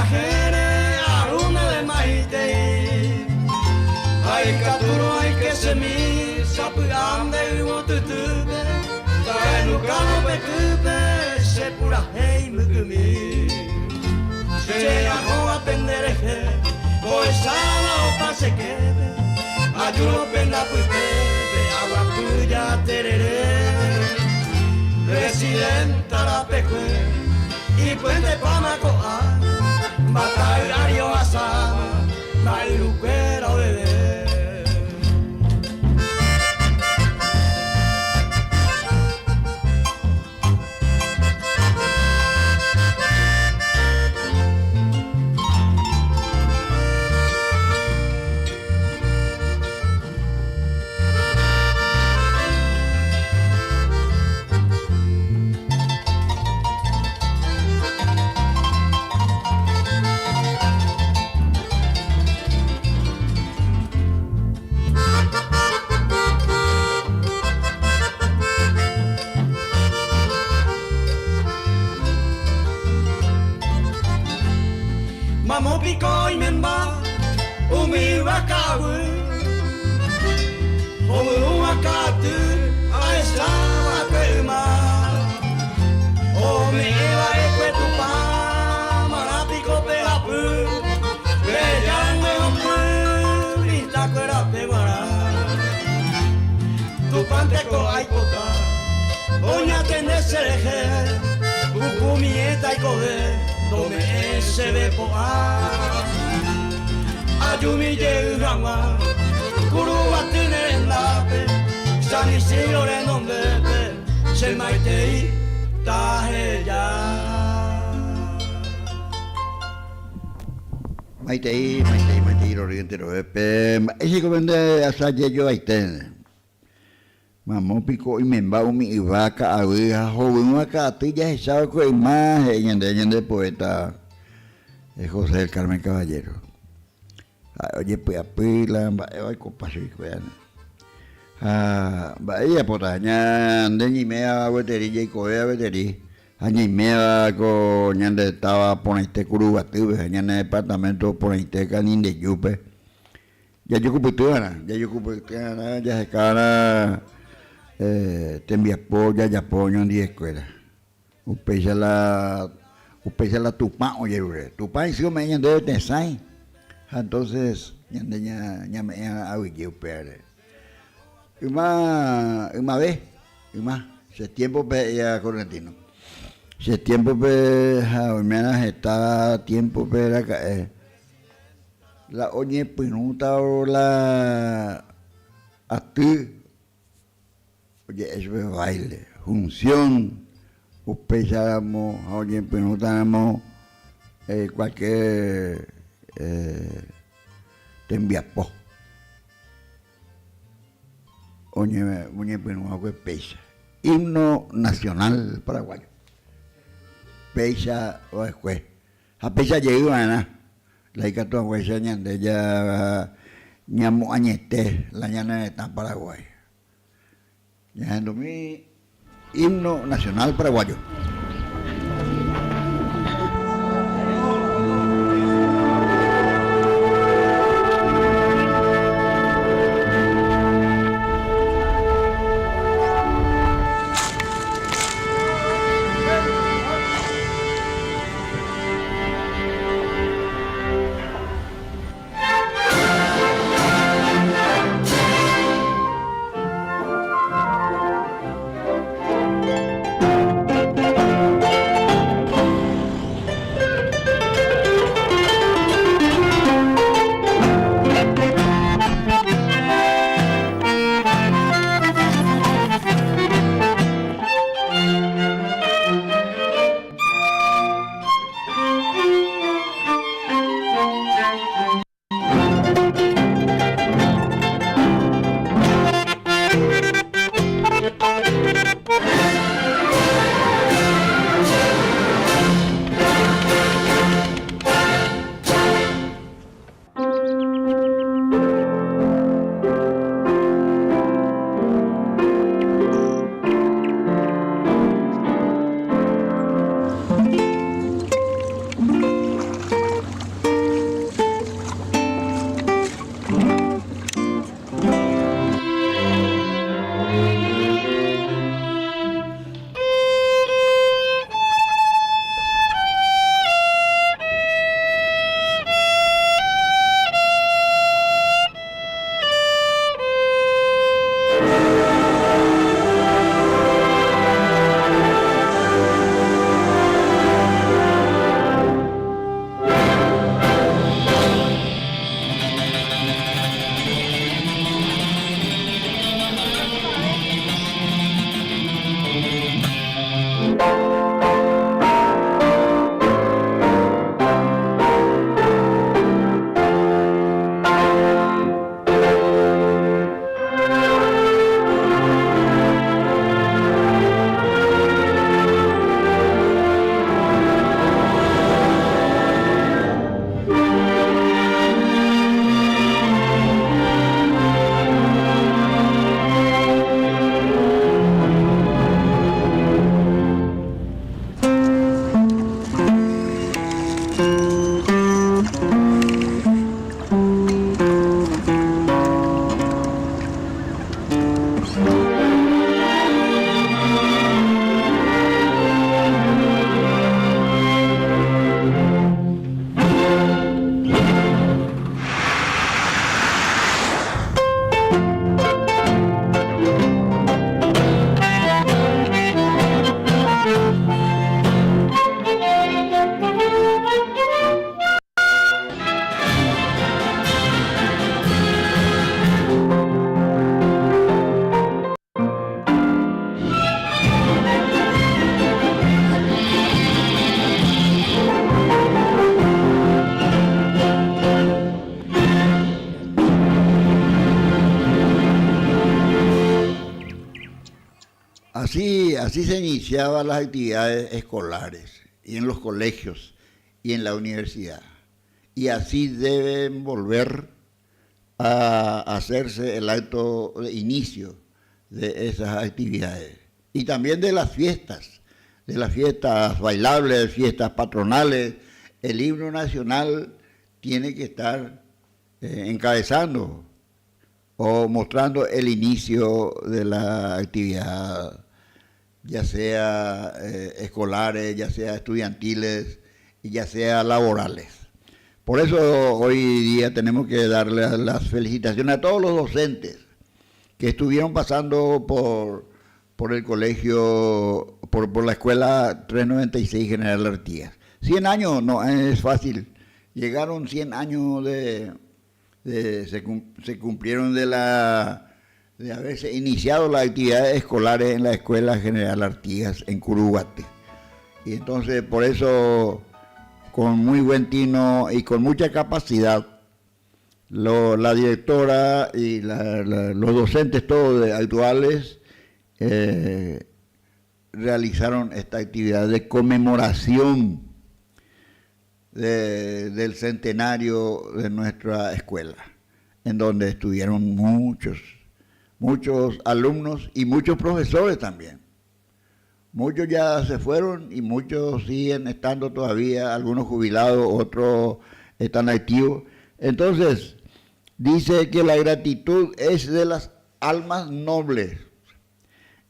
Ag̃uahẽre aru ndéve maitei. Ha ikatúrõ aike chemi sapy'a nde yvotytýpe, Tahenukárõ pe kýpe che purahéi mbykymi. Che ahóva pende rehe, pohecháva opa che képe, ajúrõ pende apytépe aguapy jaterere. Presidenta rapekue, ipuentepáma ko'ág̃a, mbatay ári ohasáma, mba'yrukuéra oveve. Mamo piko oimemba umi yva ka'aguy, hovyũva ka'aty ahecha va'ekue yma, ome'ẽ va'ekue Tupã marã piko pe hapy, peheja rangue hopy mitã kuérape guarã. Tupãnteko aipota oñatende che rehe, pukumiẽ taikove ndome'ẽ chéve po'a. Ajumi jey hag̃ua Kuruguaty ne rendápe, San Isidro renondépe che maitei taheja. Maitei, maitei, maitei rory enterovépe. Mba'éichaiko pende asaje joaite. Mamo piko oimemba umi yva ka'aguy ha hovyũva ka'aty jahecha va'ekue yma, he'i ñande ñande poeta José del Carmen Caballero. Ha'e ojepy'apy la mba'éva oikopa chuguikuéra. Ha mba'e jajapóta, ñande ñaiméva gueteri, jaikovéva gueteri. Ha ñaiméva ko ñande táva porãite Kuruguatýpe ha ñane departamento porãite Kanindejúpe, jajokupytyva'erã, jajokupytyva'erã jahekava'erã tembiapo jajapo oñondivekuéra. Upéicha la upéicha la Tupã ojerure. Tupã isy ome'ẽ ñandéve tesãi ha entonces ñande ñame'ẽ aguyje upévare. Yma, ymave, yma, che tiémpope he'íva Correntino. Che tiémpope ha oiméva heta tiémpope raka'e la oñepyrũtavo la aty oje'e chupe baile, función, upéicharamo ha oñepyrũtaramo cualquier tembiapo. Oñepyrũ hague péicha. Himno Nacional Paraguayo. Péicha va'ekue. Ha péicha jey va'erã la ikatu haguéicha ñande ñamoañete la ñane retã Paraguái. Ñahendumi Himno Nacional Paraguayo. Así, así se iniciaban las actividades escolares y en los colegios y en la universidad. Y así deben volver a hacerse el acto de inicio de esas actividades. Y también de las fiestas, de las fiestas bailables, fiestas patronales. El himno nacional tiene que estar eh, encabezando o mostrando el inicio de la actividad, ya sea eh, escolares, ya sea estudiantiles y ya sea laborales. Por eso hoy día tenemos que darle las felicitaciones a todos los docentes que estuvieron pasando por, por el colegio, por, por la escuela 396 General Artigas. 100 años no es fácil. Llegaron 100 años de, de se, se cumplieron de la de haberse iniciado las actividades escolares en la Escuela General Artigas en Curuguaty. Y entonces por eso, con muy buen tino y con mucha capacidad, lo, la directora y la, la, los docentes todos actuales eh, realizaron esta actividad de conmemoración del centenario de nuestra escuela, en donde estuvieron muchos, muchos alumnos y muchos profesores también. Muchos ya se fueron y muchos siguen estando todavía, algunos jubilados, otros están activos. Entonces, dice que la gratitud es de las almas nobles.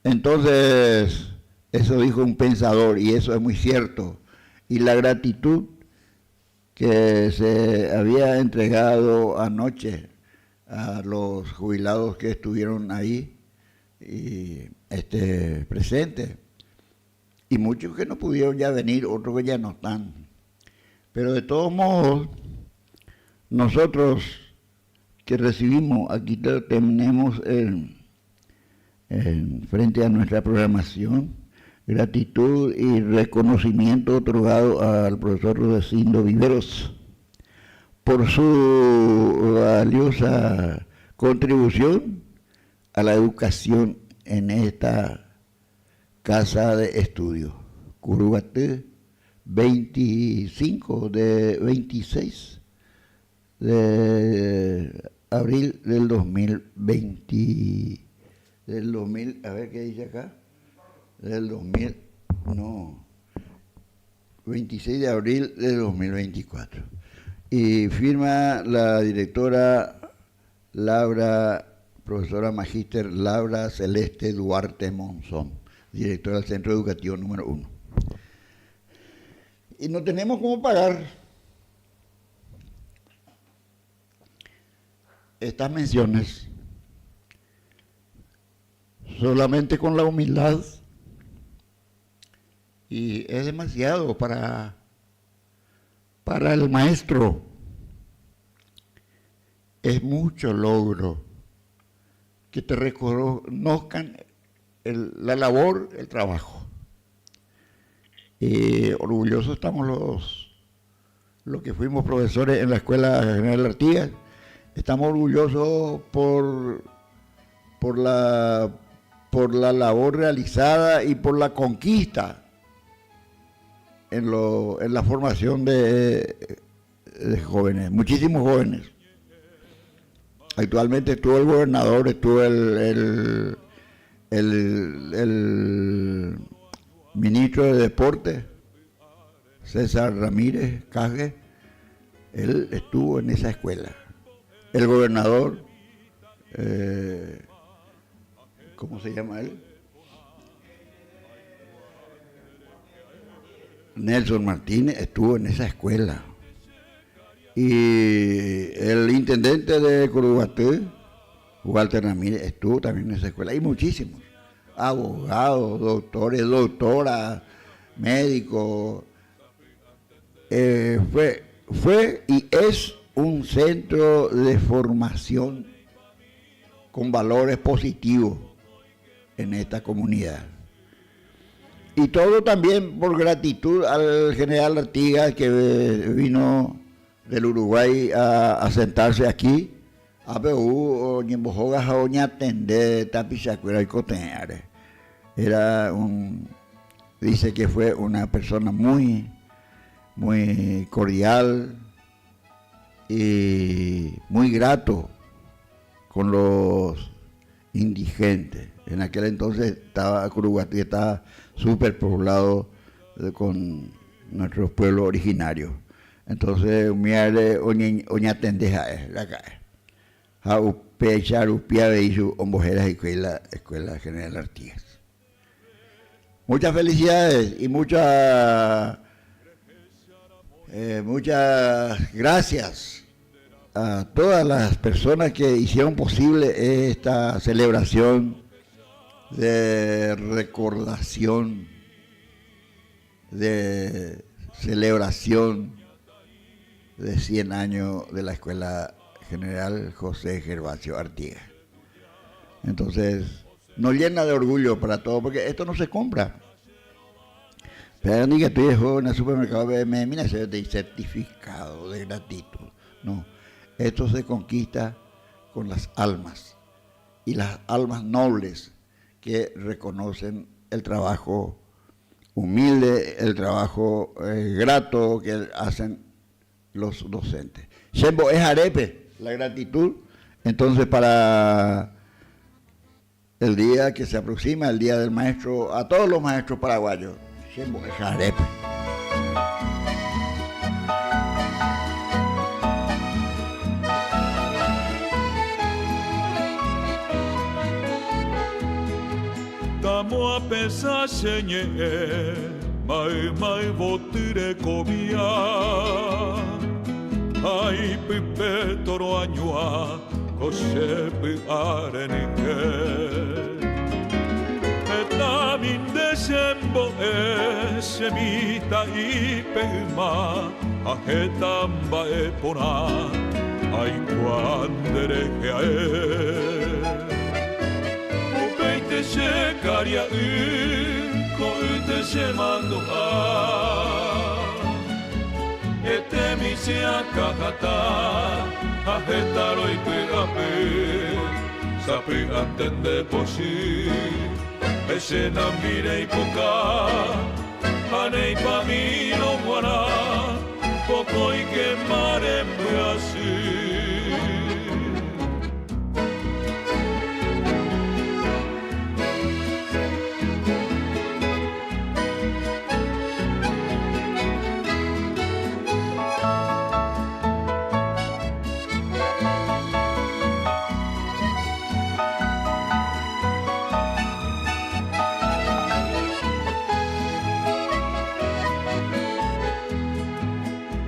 Entonces, eso dijo un pensador y eso es muy cierto. Y la gratitud que se había entregado anoche a los jubilados que estuvieron ahí y este, presentes, y muchos que no pudieron ya venir, otros que ya no están. Pero de todos modos, nosotros que recibimos, aquí tenemos en, frente a nuestra programación, gratitud y reconocimiento otorgado al profesor Rudecindo Viveros por su valiosa contribución a la educación en esta casa de estudio. Curuguaty, 25 de 26 de abril del 2020, del 2000, a ver qué dice acá, del 2000, no, 26 de abril de 2024. Y firma la directora Laura, profesora magíster Laura Celeste Duarte Monzón, directora del Centro Educativo número 1. Y no tenemos cómo pagar estas menciones solamente con la humildad y es demasiado para, para el maestro. Es mucho logro que te reconozcan la labor, el trabajo. Y orgullosos estamos los, los que fuimos profesores en la Escuela General Artigas. Estamos orgullosos por, por, la, por la labor realizada y por la conquista en, lo, en la formación de, de jóvenes, muchísimos jóvenes. Actualmente estuvo el gobernador, estuvo el, el, el, ministro de Deporte, César Ramírez Caje, él estuvo en esa escuela. El gobernador, eh, ¿cómo se llama él? Nelson Martínez estuvo en esa escuela. Y el intendente de Curuguaty, Walter Ramírez, estuvo también en esa escuela. Hay muchísimos. Abogados, doctores, doctoras, médicos. Eh, fue, fue y es un centro de formación con valores positivos en esta comunidad. Y todo también por gratitud al general Artigas que vino del Uruguay a, sentarse aquí. Ápe ou oñembohoga ha oñatende tapichakuéra oikotevẽre. Era un, dice que fue una persona muy, muy cordial y muy grato con los indigentes. En aquel entonces estaba Curuguaty estaba súper poblado con nuestros pueblos originarios. Entonces umi áre oñatende ha'e raka'e. Ha upéicha rupi avei su ombohéra hikuái la Escuela General Artigas. Muchas felicidades y muchas muchas gracias a todas las personas que hicieron posible esta celebración de recordación, de celebración de 100 años de la Escuela General José Gervasio Artigas. Entonces, nos llena de orgullo para todos, porque esto no se compra. Pero ni que estoy en el supermercado, me mira de certificado de gratitud. No, esto se conquista con las almas y las almas nobles que reconocen el trabajo humilde, el trabajo eh, grato que hacen los docentes. Che mbo'e arépe la gratitud, entonces para el día que se aproxima, el día del maestro, a todos los maestros paraguayos, che mbo'e arépe. Tamo apesa che ñe'ẽ mayma yvoty rekovia Ha ipype toro añua ko che py'a renyhẽ. Hetami nde che mbo'e che mitã'ípe yma ha heta mba'e porã aikuaa nde rehe ae. Upeite che karia'y ko'ýte che mandu'a. Etemi che akã hatã ha heta roipy'apy, sapy'ánte nde pochy, pe che nambi reipoka ha neipamírõ g̃uarã pokõike marembyasy.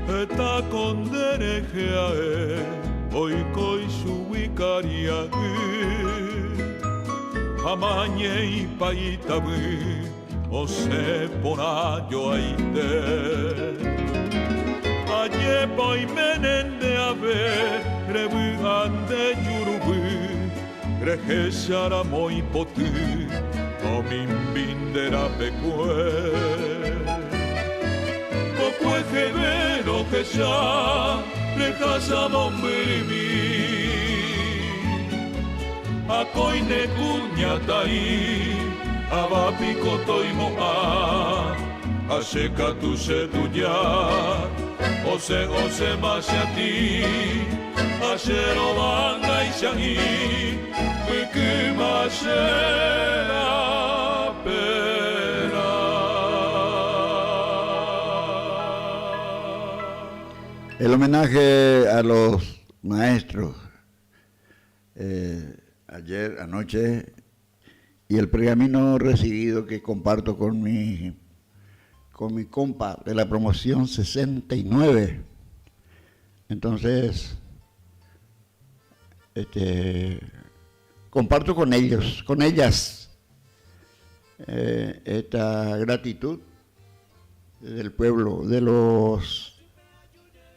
Heta ko nde rehe ae oiko ichugui karia'y ha mañeípa itavy. Osẽ porã joaite. Ajépa oiméne nde ave revy'a nde juruvy, rehecha ramo ipoty ha omimbi nde rapekue. Kokueheve rohecha rehasa mombyrymi. Akói ne kuñataĩ ava piko toimo'ã, ha che katu che tuja, osẽ osẽma che atĩ, ha che rovangaicha'i mbykyma che raperã. El homenaje a los maestros Ayer anoche y el pergamino recibido que comparto con mi con mi compa de la promoción 69. Entonces, este, comparto con ellos, con ellas, eh, esta gratitud del pueblo, de los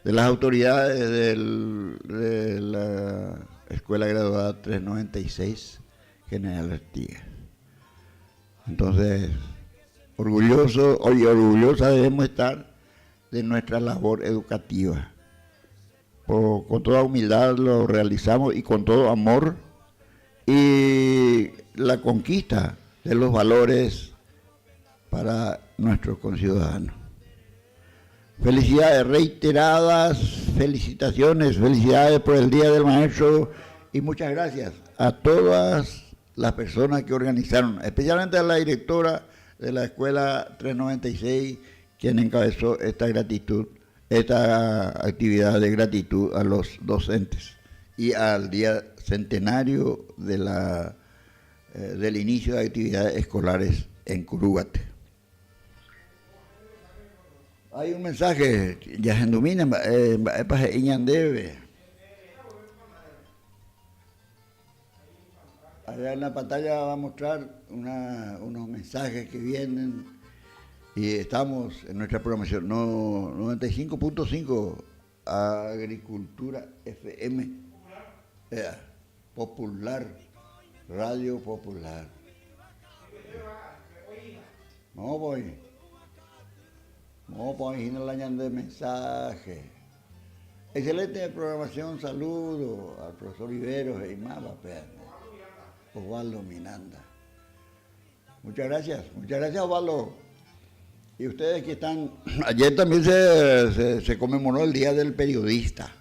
de las autoridades del, de la Escuela Graduada 396 General Artigas. Entonces, orgulloso y orgullosa debemos estar de nuestra labor educativa. con toda humildad lo realizamos y con todo amor y la conquista. de los valores para nuestros conciudadanos. Felicidades reiteradas, felicitaciones, felicidades por el Día del Maestro y muchas gracias a todas las personas que organizaron, especialmente a la directora de la Escuela 396, quien encabezó esta gratitud, esta actividad de gratitud a los docentes y al día centenario de la, eh, del inicio de actividades escolares en Curúguate. Hay un mensaje, jahendumína mba'e mba'épa he'i ñandéve. Allá en la pantalla va a mostrar una, unos mensajes que vienen y estamos en nuestra programación no, 95.5 Agricultura FM Popular, Radio Popular. Moõpa oĩ? Moõpa oĩ hína la ñande mensaje? Excelente programación, saludo al profesor Rivero he'i mávape. Osvaldo Miranda. Muchas gracias, muchas gracias Osvaldo. Y ustedes que están, ayer también se, se, conmemoró el Día del Periodista.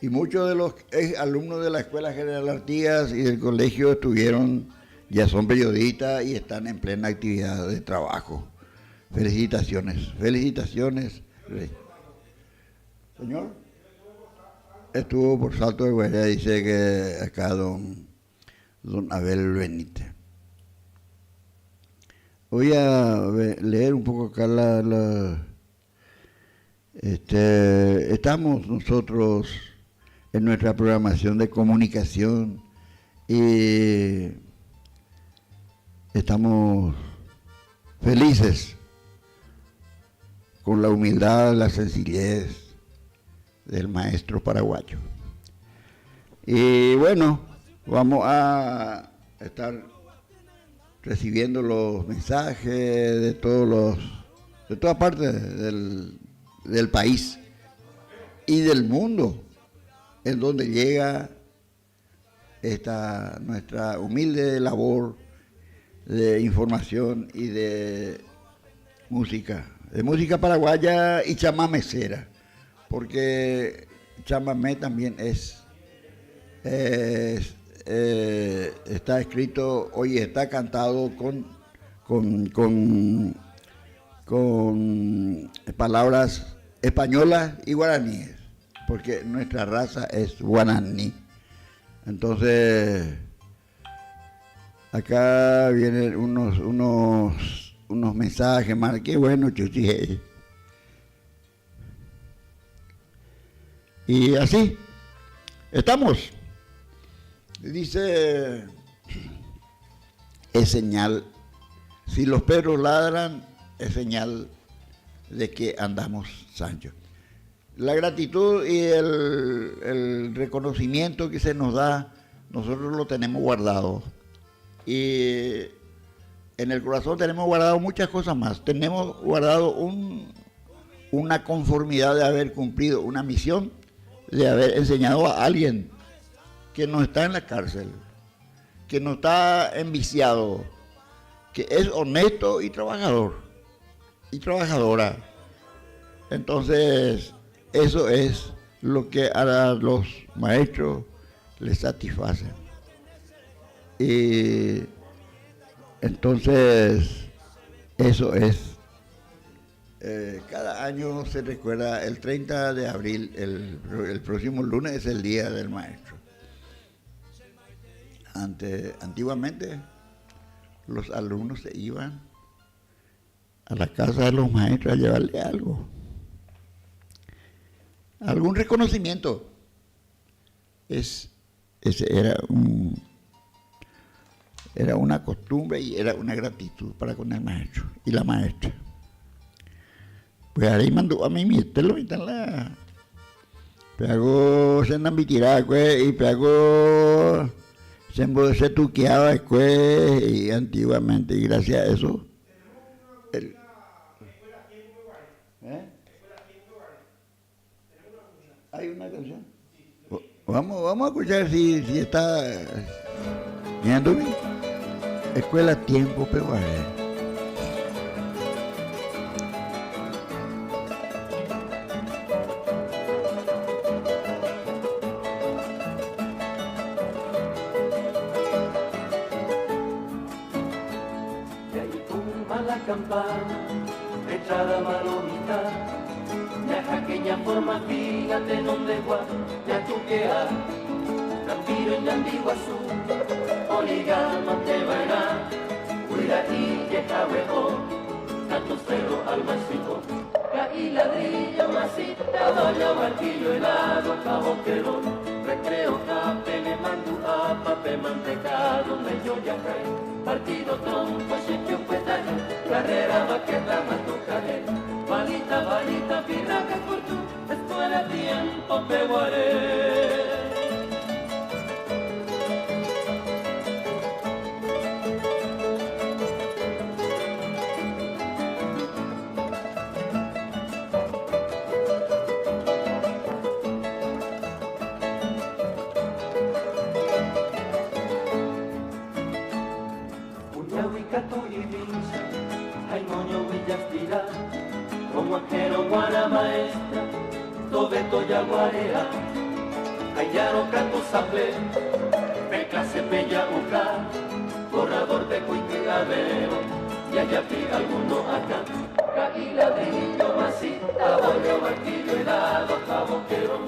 Y muchos de los alumnos de la Escuela General Artigas y del colegio estuvieron, ya son periodistas y están en plena actividad de trabajo. Felicitaciones, felicitaciones. Señor, estuvo por Salto de Guairá, dice que acá don don Abel Benítez. Voy a leer un poco acá la, este, estamos nosotros en nuestra programación de comunicación y estamos felices con la humildad, la sencillez del maestro paraguayo. Y bueno, vamos a estar recibiendo los mensajes de todos los de todas partes del, del país y del mundo en donde llega esta nuestra humilde labor de información y de música, de música paraguaya y chamamecera, porque chamamé también es, eh, está escrito, hoy está cantado con, con, con, con palabras españolas y guaraníes, porque nuestra raza es guaraní. Entonces, acá vienen unos, unos, unos mensajes más, qué bueno, chuchi. Y así, estamos. Dice, es señal, si los perros ladran, es señal de que andamos Sancho. La gratitud y el, reconocimiento que se nos da, nosotros lo tenemos guardado. Y en el corazón tenemos guardado muchas cosas más. Tenemos guardado un, una conformidad de haber cumplido una misión, de haber enseñado a alguien que no está en la cárcel, que no está enviciado, que es honesto y trabajador y trabajadora. Entonces, eso es lo que a los maestros les satisface. Y entonces, eso es. Eh, cada año se recuerda el 30 de abril, el, el próximo lunes es el Día del Maestro. Ante, antiguamente los alumnos se iban a la casa de los maestros a llevarle algo, algún reconocimiento. Es, ese era un, era una costumbre y era una gratitud para con el maestro y la maestra. Pues ahí mandó a mí mi lo la Péago che nambitirákue y péago che tuqueava'ekue y antiguamente y gracias a eso el ¿Eh? Hay una canción. Vamos, vamos a escuchar si, si está. Ñandumi. Escuela tiempo-pe guare. La campana, echada maromita, ñajaqueña forma fina, tenondegua, ñatuquea, Nampiro ñandiguazú, poligama te vaina, huira y yejahuejo, catucero almacico, caí ladrillo, masita, doña martillo helado, caboquero, recreo, capele, mandu, apape, mantecado, mello yacay, partido trompo, sitio cuetaño, carrera, maqueta, matucaje, balita, balita, pirraca, curtu, escuela, tiempo, peguaré. Maestra, tobeto yaguarea, ayaro canto saple, pe clase bella uca, borrador de cuiqueadero, y allá alguno acá. Caí ladrillo, masita, bollo, martillo, helado, jaboquero,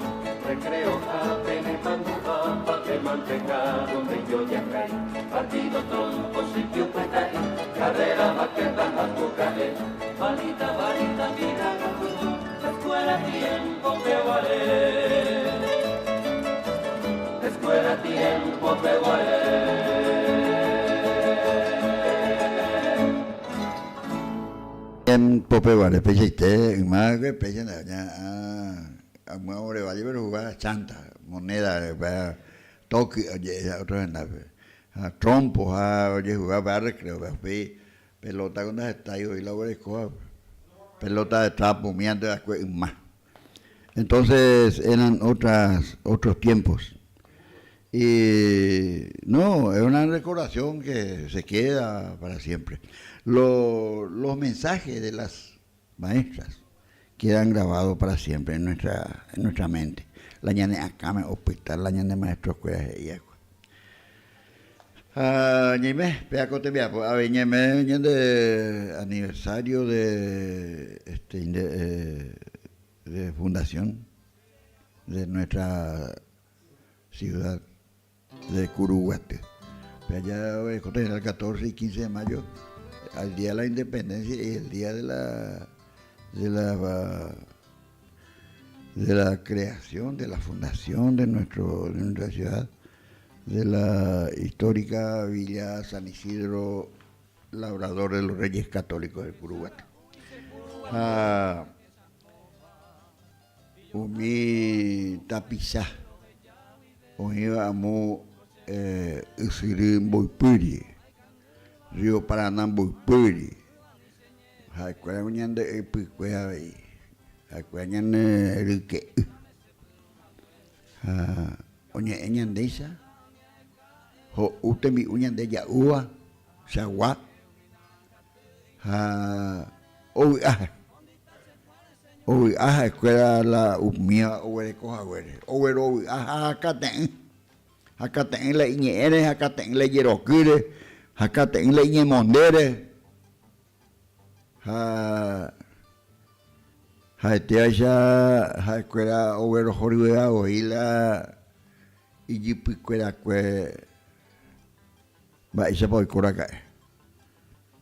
recreo, japene, manduja, papel, manteca, donde yo ya caí, partido, trompo, sitio, petaí, carrera, maqueta, jatucaje, balita, varita, vida, escuela, tiempo, peguaré. Escuela, tiempo, peguaré. Tiempo peguaré, peichaite, yma péicha ndaje amo ore valle pero jugaba chanta, moneda, toque, otro hendápe, ha trompo, ha ojehugaba recreo, upéi pelota con ndahetái oĩ la oguerekóva, pelota de trapo umi ante'akue yma. Entonces eran otras, otros tiempos. Y no, es una recordación que se queda para siempre. Los mensajes de las maestras quedan grabados para siempre en nuestra, en nuestra mente. La ñane akãme opyta la ñane maestro-kuéra he'iakue. Ha ñaime, péa ko tembiapo avei ñaime ñande aniversario de, este, de fundación de nuestra ciudad de Curuguaty. Pe aja orekóta el 14 y 15 de mayo, al día de la independencia y el día de la de la de la creación, de la fundación de nuestro de nuestra ciudad, de la histórica Villa San Isidro Labrador de los Reyes Católicos de Curuguaty. Ha Umi tapicha oĩva amo ysyry mboypýri, Río Paraná mboypýri, ha'ekuéra ñande ypykue avei, ha'ekuéra ñane ryke'y. Ha oñe'ẽ ñandéicha, ho'u tembi'u ñande ja'úva, chagua, ha ovy'a. Ovy'a ha'ekuéra la umíva oguereko haguére. Oguerovy'a ha hakate'ỹ. Hakate'ỹ la iñe'ẽre, hakate'ỹ la ijerokýre, hakate'ỹ la iñemondére. Ha ha'etévaicha ha'ekuéra oguerohoryvéva voi la ijypykuerakue mba'éichapa oiko raka'e.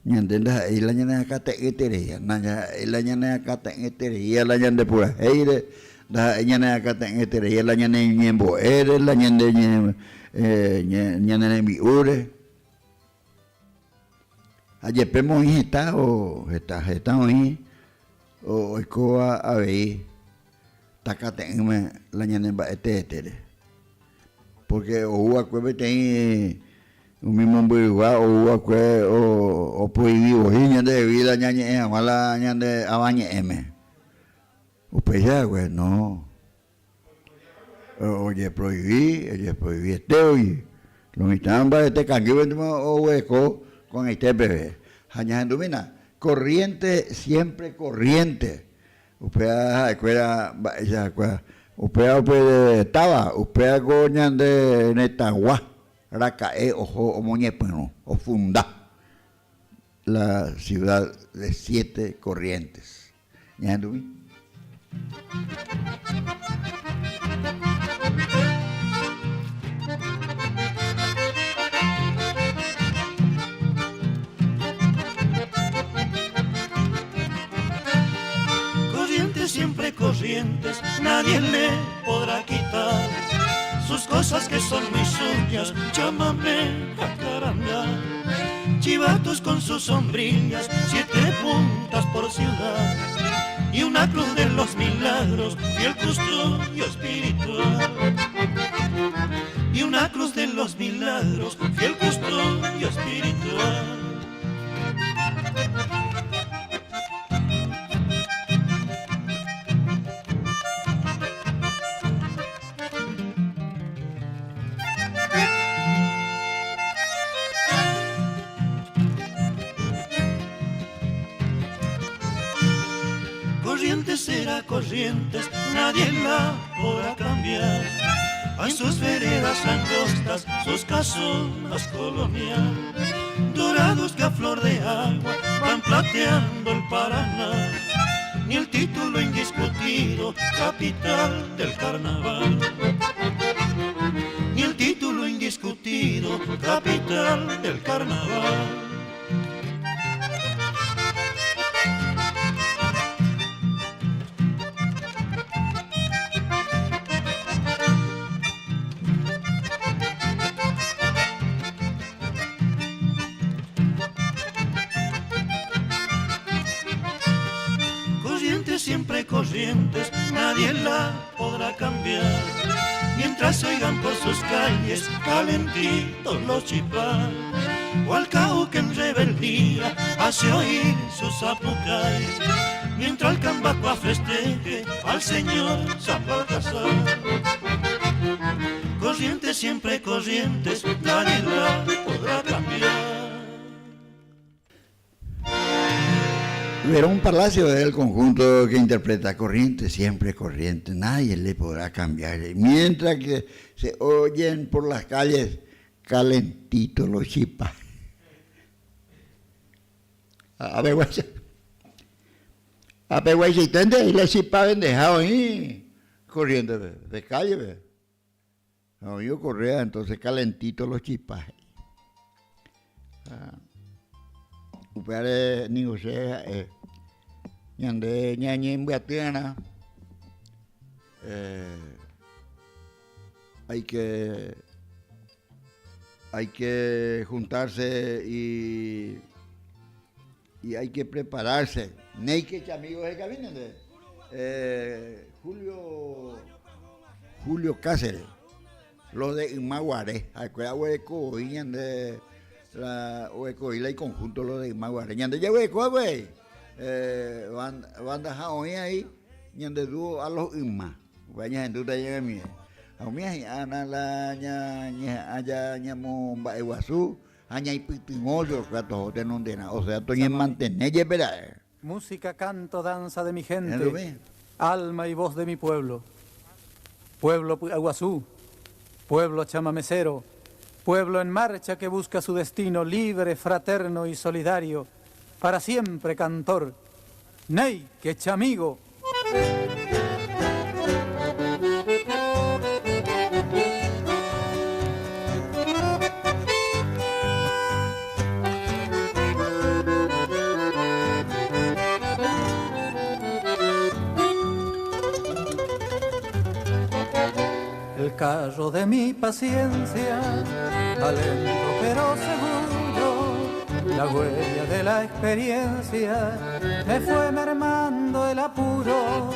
Ñande ndaha'éi la ñaneakate'ỹetereíva, ndaha'éi la ñaneakate'ỹetereíva la ñande purahéire, ndaha'éi ñaneakate'ỹetereíva la ñane ñembo'ére, la ñande ñane rembi'úre. Ha jepémo oĩ heta o heta heta oĩ oikóva avei takate'ỹme la ñane mba'e teetére. Pórke ou va'ekue peteĩ umi mombyrygua ou va'ekue oproivi voi ñandehegui la ñañe'ẽ hag̃ua la ñande avañe'ẽme. Upéicha va'ekue, no. Ojeproivi, ojeproiviete voi. Lo mitã mbarete kangýpentema oguereko. Ko'ag̃aite peve. Ha ñahendumína, Corriente siempre corriente. Upéva ha'ekuéra mba'éicha ha'ekuéra. Upéva upe táva, upéva ko ñande retãgua raka'e oho omoñepyrũ, ofunda la ciudad de siete corrientes. Ñahendumi. Corrientes siempre corrientes, nadie le podrá quitar sus cosas que son muy suyas, llámame jacaranda. Chivatos con sus sombrillas, siete puntas por ciudad y una cruz de los milagros, fiel custodio espiritual. Y una cruz de los milagros, fiel custodio espiritual. Corrientes será Corrientes, nadie la podrá cambiar. A sus veredas angostas, sus casonas colonial, dorados que a flor de agua van plateando el Paraná. Ni el título indiscutido, capital del carnaval. Ni el título indiscutido, capital del carnaval. Corrientes siempre corrientes, nadie la podrá cambiar. Mientras oigan por sus calles calentitos los chipás, o al que en rebeldía hace oír sus zapucayes, mientras el cambacua festeje al señor Zapalcazar. Corrientes siempre corrientes, nadie la podrá cambiar. Verón Palacio es el conjunto que interpreta Corriente, siempre corriente, nadie le podrá cambiar. Mientras que se oyen por las calles calentitos los chipas. Apeguaichaiténte y la chipa vendeja oĩ corriente de calle pe. Oĩ okorréva entonces calentito los chipa he'i. Upévare ningo che ha'e ñande ñañembyaty'arã hay que hay que juntarse y y hay que prepararse. Néike chamigo hekamínte nde. Julio Julio Cáceres, los de yma guare, ha'ekuéra oguereko voi ñande la oguereko voi la iconjunto los de yma guare. Ñande jaguereko va'ekue banda ha oĩ ahí ñande dúo a los yma. Upéva ñahendúta ñanemie. Ha umi ahi'ãna la ñañeha'ã ja ñamomba'eguasu ha ñaipytyvõ chokua toho tenonderã, osea toñemantene jepe ra'e. Música, canto, danza de mi gente, alma y voz de mi pueblo. Pueblo py'aguasu, pueblo chamamecero, pueblo en marcha que busca su destino libre, fraterno y solidario, para siempre cantor. Néike chamigo! El carro de mi paciencia va lento pero seguro, la huella de la experiencia me fue mermando el apuro.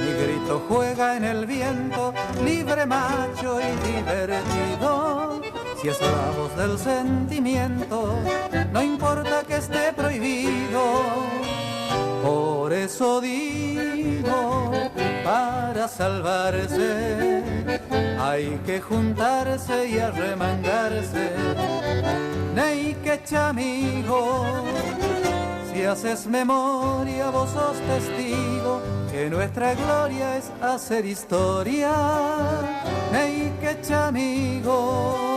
Mi grito juega en el viento, libre, macho y divertido. Si es la voz del sentimiento, no importa que esté prohibido. Por eso digo Para salvarse hay que juntarse y arremangarse. Neike chamigo, si haces memoria vos sos testigo que nuestra gloria es hacer historia. Neike chamigo.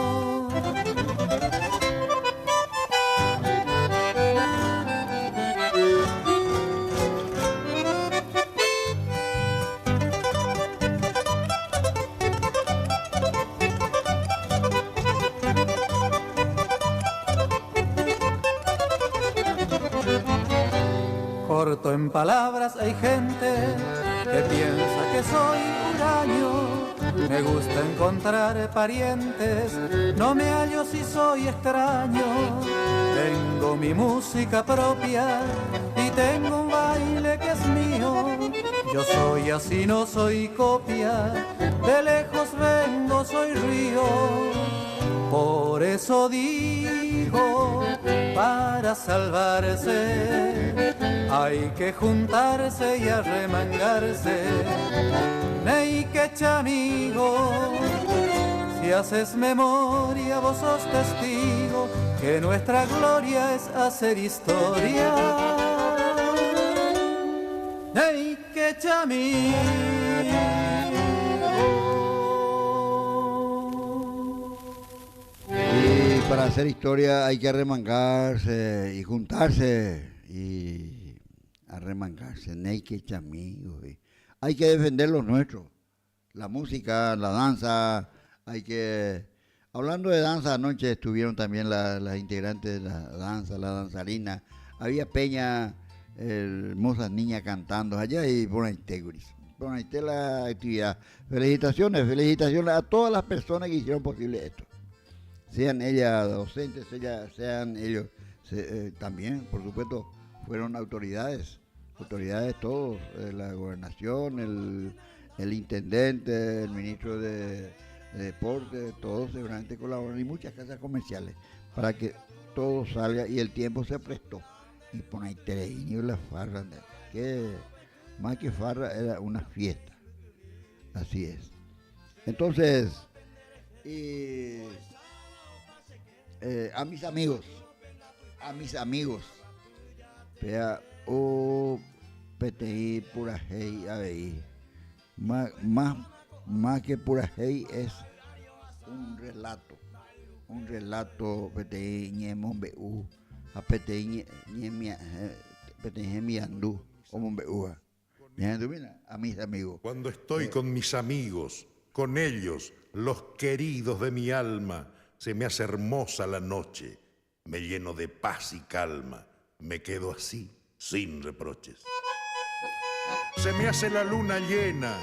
Corto en palabras, hay gente que piensa que soy huraño. Me gusta encontrar parientes, no me hallo si soy extraño. Tengo mi música propia y tengo un baile que es mío. Yo soy así, no soy copia, de lejos vengo, soy río. Por eso digo, para salvarse hay que juntarse y arremangarse. Neike chamigo, si haces memoria vos sos testigo que nuestra gloria es hacer historia. Neike chamigo. Y para hacer historia hay que arremangarse y juntarse y arremangarse. Neike chamigo. Hay que defender lo nuestro, la música, la danza, hay que... Hablando de danza, anoche estuvieron también las integrantes de la danza, la danzarina. Había peña, hermosas niñas cantando allá y por ahí por ahí la actividad. Felicitaciones, felicitaciones a todas las personas que hicieron posible esto. Sean ellas docentes, sean ellos también, por supuesto, fueron autoridades. Autoridades todos, la gobernación, el intendente, el ministro de deporte, todos seguramente colaboran y muchas casas comerciales para que todo salga y el tiempo se prestó. Y por ahí la farra, que más que farra era una fiesta. Así es. Entonces, a mis amigos, P A O P T I, Purajey, A B I. Más que Purajey es un relato. Un relato P T I, Ñemón B U, A P T I, Ñemia, P T I, Ñemiandú, o Mombeúa. A mis amigos. Cuando estoy con mis amigos, con ellos, los queridos de mi alma, se me hace hermosa la noche, me lleno de paz y calma, me quedo así, sin reproches. Se me hace la luna llena,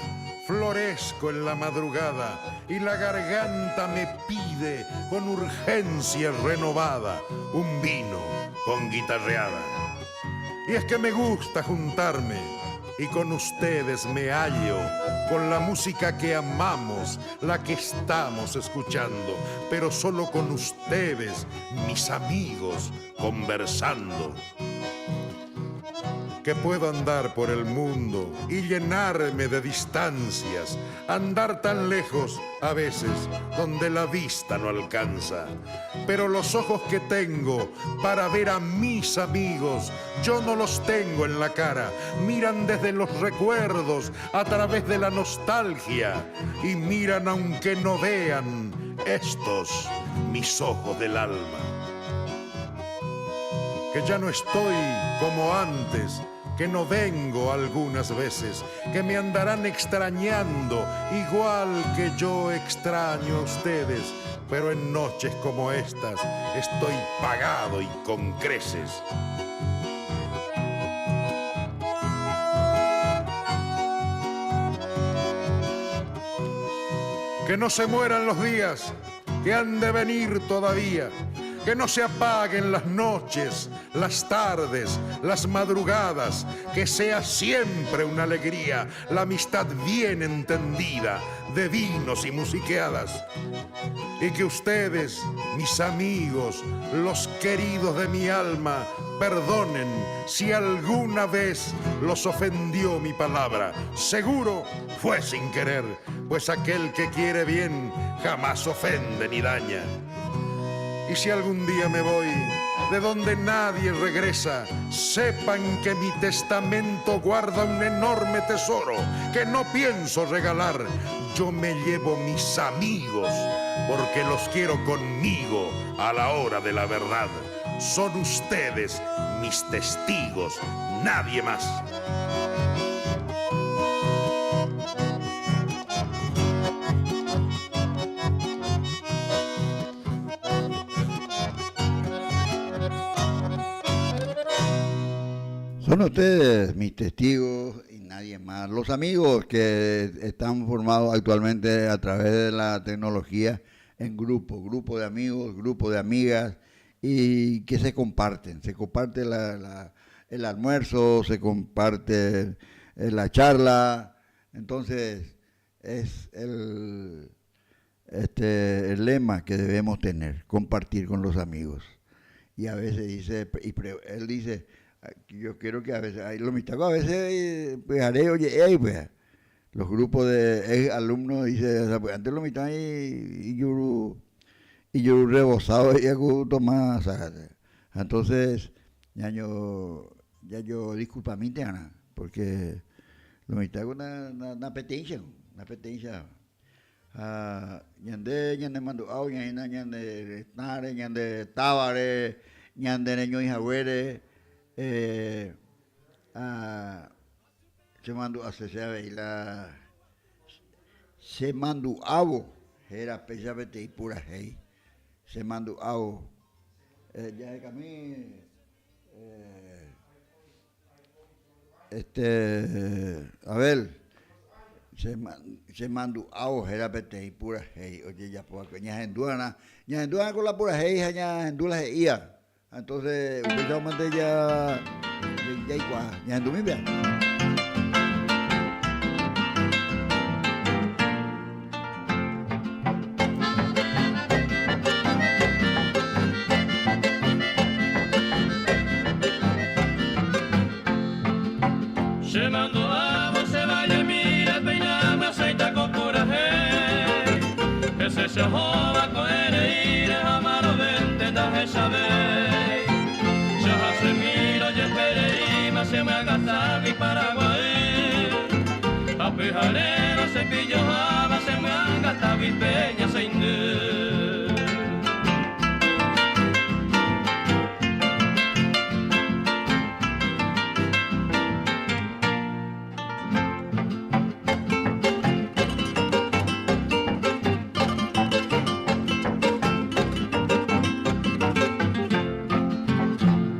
florezco en la madrugada y la garganta me pide con urgencia renovada un vino con guitarreada. Y es que me gusta juntarme y con ustedes me hallo, con la música que amamos, la que estamos escuchando, pero solo con ustedes, mis amigos, conversando. Que puedo andar por el mundo y llenarme de distancias, andar tan lejos a veces donde la vista no alcanza. Pero los ojos que tengo para ver a mis amigos, yo no los tengo en la cara, miran desde los recuerdos a través de la nostalgia y miran aunque no vean estos mis ojos del alma. Que ya no estoy como antes, que no vengo algunas veces, que me andarán extrañando igual que yo extraño a ustedes, pero en noches como estas estoy pagado y con creces. Que no se mueran los días, que han de venir todavía. Que no se apaguen las noches, las tardes, las madrugadas, que sea siempre una alegría la amistad bien entendida de vinos y musiqueadas. Y que ustedes, mis amigos, los queridos de mi alma, perdonen si alguna vez los ofendió mi palabra. Seguro fue sin querer, pues aquel que quiere bien jamás ofende ni daña. Y si algún día me voy, de donde nadie regresa, sepan que mi testamento guarda un enorme tesoro que no pienso regalar. Yo me llevo mis amigos porque los quiero conmigo a la hora de la verdad. Son ustedes mis testigos, nadie más. Son ustedes mis testigos y nadie más. Los amigos que están formados actualmente a través de la tecnología en grupo, grupo de amigos, grupo de amigas, y que se comparten. Se comparte el almuerzo, se comparte la charla. Entonces, es el lema que debemos tener, compartir con los amigos. Y a veces dice, y pre, él dice, yo quiero que a veces, ay, lo mitad, a veces, pues, haré, oye, ey, pues, los grupos de ex alumnos, dice, o sea, pues, antes lo mitad y yo, y yo rebosado y hago tomar, ¿sabes? Entonces, ya yo, ya yo, disculpa a mí, Ana, porque lo mitad es una petencia, una petencia. Ah, ñande, ñande mandu'ao, ñaína ñande retãre, ñande távare, ñande reñói haguére, ah, che mandu'ase che avei la che mandu'ávo héra péicha peteĩ purahéi, che mandu'ávo, jahekami Este, Abel, che mandu'ávo héra peteĩ purahéi ojejapo va'ekue. Ñahendu va'erã, ñahendu va'erã ko la purahéi ha ñahendu la he'íva. Entonces, upéicha mante ja jaikuaa. Ñahendumi péa. Che mandu'ávo che valle mire péina myasãita ko purahéi Hese che ohóva ko'ẽreíre ha marovénte ndahechavéi Che hasemíro jepereíma che myangãtagui Paraguay Ha pyharérõ che pilloháva che myangãtagui pe ñasãindy.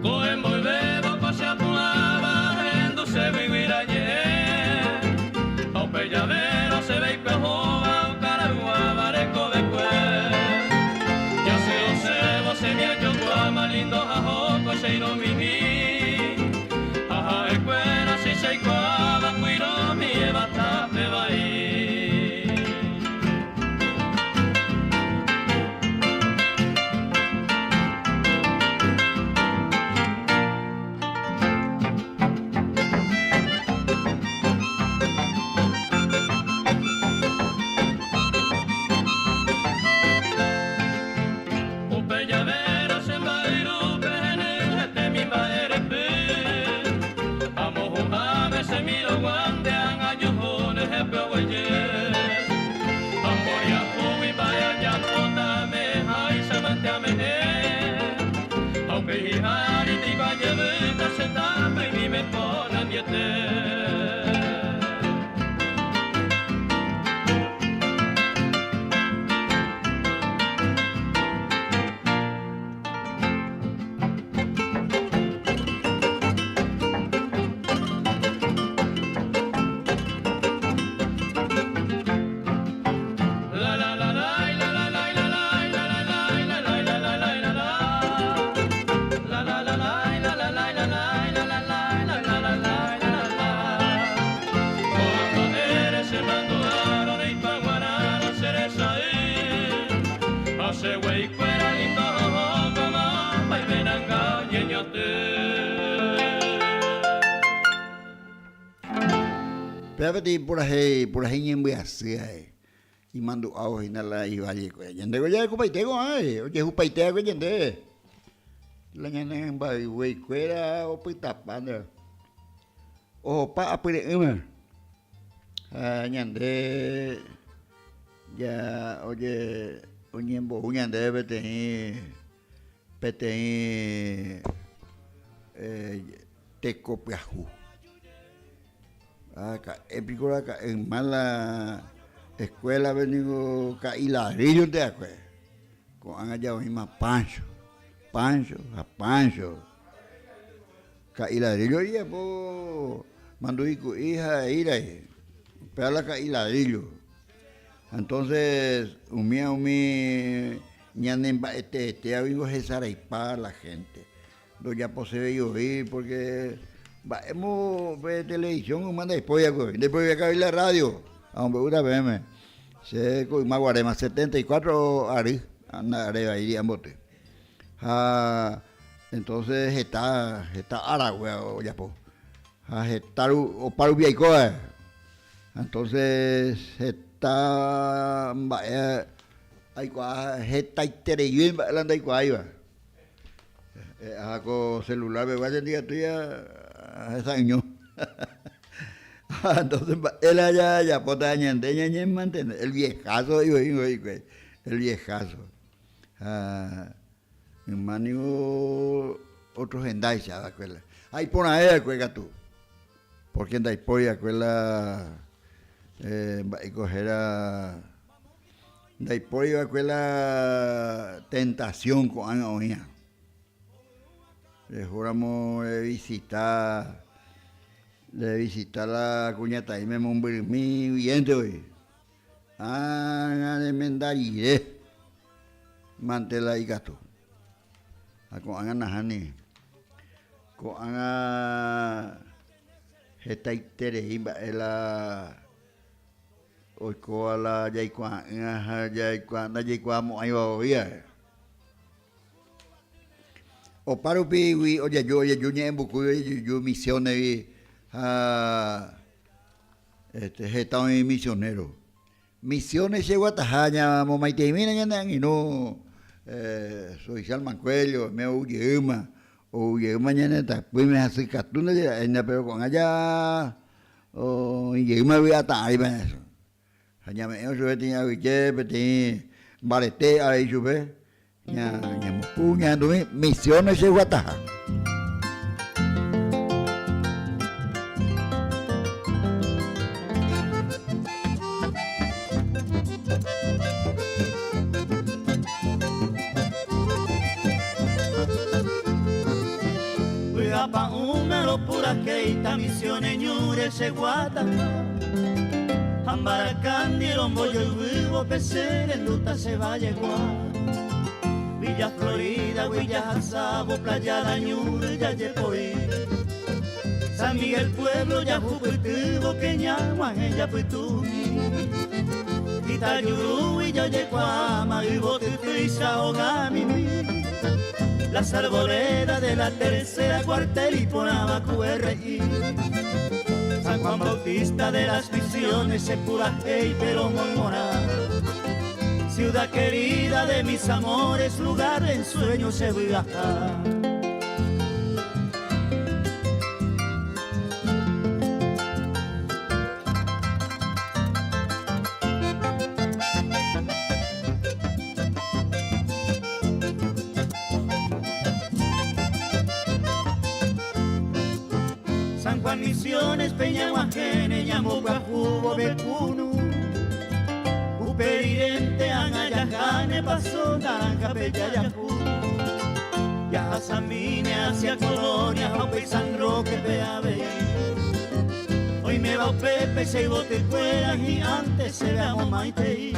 Ko'ẽ mboyvévo ko che apu'ãva ahenduse guyra ñe'ẽ, ha upe javérõ che veikue ohóva okarayguáva rekovekue. Jasy osẽvo che miajokuáma lindo ha joko che irũmimi, ha ha'ekuéra che ichaikuaáva kuirõmiéva tape vai. Upe javérõ che mba'yrúpe henyhẽte mi mba'e repy, amohu'ãme che miroguánte ág̃a juhúne jepe oguejy. Ha mboriahúgui mba'e ajapóta ame'ẽháicha mante ame'ẽ, ha upe hi'ári tiko ajevýta che tapỹimíme ponandiete. Che gueikuéra lindo oho imenanga oñeñotỹ. Péva peteĩ purahéi, purahéi ñembyasy ha'e, imandu'ávo hína la ivallekuéra. Ñandéko jahekopaite ko'ã, ojehupaite va'ekue ñandéve. La ñane mbaygueikuéra opytapa ndéve. Ohopa apyre'ỹme. Ha ñande ja oje oñembo'u ñandéve peteĩ peteĩ teko pyahu. Araka'e piko raka'e yma la escuela-pe niko ka'i ladrillo-nte va'ekue. Ko'ág̃a ja oĩma Pancho, Pancho ha Pancho. Ka'i ladrillo ojejapo mandu'i ku'i ha eírai, upéva la ka'i ladrillo. Entonces umíva umi ñane mba'eteetéva ningo hesaraipa la gente, ndojaposevéi voi porque mba'émo pe televisión yma ndaipói va'ekue, ndaipói va'ekue la radio, amombe'úta peẽme, che ko yma guaréma 74 ary nda'arévaíri amboty. Ha entonces heta, heta ára upéva ojapo. Ha heta opa rupi aiko va'e. Entonces heta mba'e aikuaa, hetaiterei mba'e la ndaikuaáiva. Ha ko celular pegua che ndikatúi ahesa'ỹiño. Ha entonces mba'e la jajapóta ñande ñañemantene, el viejazo he'i voi hikuái, el viejazo. Ha yma ningo otro hendáicha va'ekue la. Ha iporãve va'ekue katu, pórke ndaipóri va'ekue la mba'éiko héra, ndaipóri va'ekue la tentasión ko'ág̃a oĩva. Rehóramo revisita, revisita la kuñataĩme mombyrymi guiénte voi. Ág̃a remenda rire mante la ikatu. Ha ko'ág̃a nahániri. Ko'ág̃a hetaiterei mba'e la oikóva la jaikuaa'ỹva ha ndajaikuaamo'ãiva voi ae. Opa rupigui ojeju ojeju ñe'ẽmbukúi ojejuju misiones-gui ha Este, heta oĩ misionero. Misiones che guataha ñamomaiteimína ñane angirũ eh, Soisal Mancuello, oime ou jeýma, ou jeýma ñane tapýime hasykatu ndaje ra'éina, pero ko'ág̃a ja oĩ jeýma vy'ata'ãiva eso. Ha ñame'ẽ chupe peteĩ aguyje, peteĩ mbarete avei chupe, Ñañemopu ñahendumi Misiones che guataha. Vy'apa'ũme ropurahéita Misiones ñúre che guataha. Ha mbarakandi rombojoyvývo pe che rendúta che vallegua. Villa Florida-gui jahasávo Playa Dañúre jajepoi. San Miguel pueblo jahupytývo ke ñag̃uahẽ japytumi. Itajurúgui jajekuaáma yvotytýicha hogamimi. Las arboledas de la tercera cuartel iporãva QRI. San Juan Bautista de las Misiones che purahéi pero momorã. Ciudad querida de mis amores, lugar de ensueño che vy'aha. San Juan Misiones peñag̃uahẽne ñambopyahúvo Vekunu. Upe rirénte ág̃a jaháne Paso Naranja-pe jajahu. Jahasamíne hacia Colonia ha upéi San Roque-pe avei. Oiméva upépe che yvotykuéra hi'ãnte chéve amomaitei.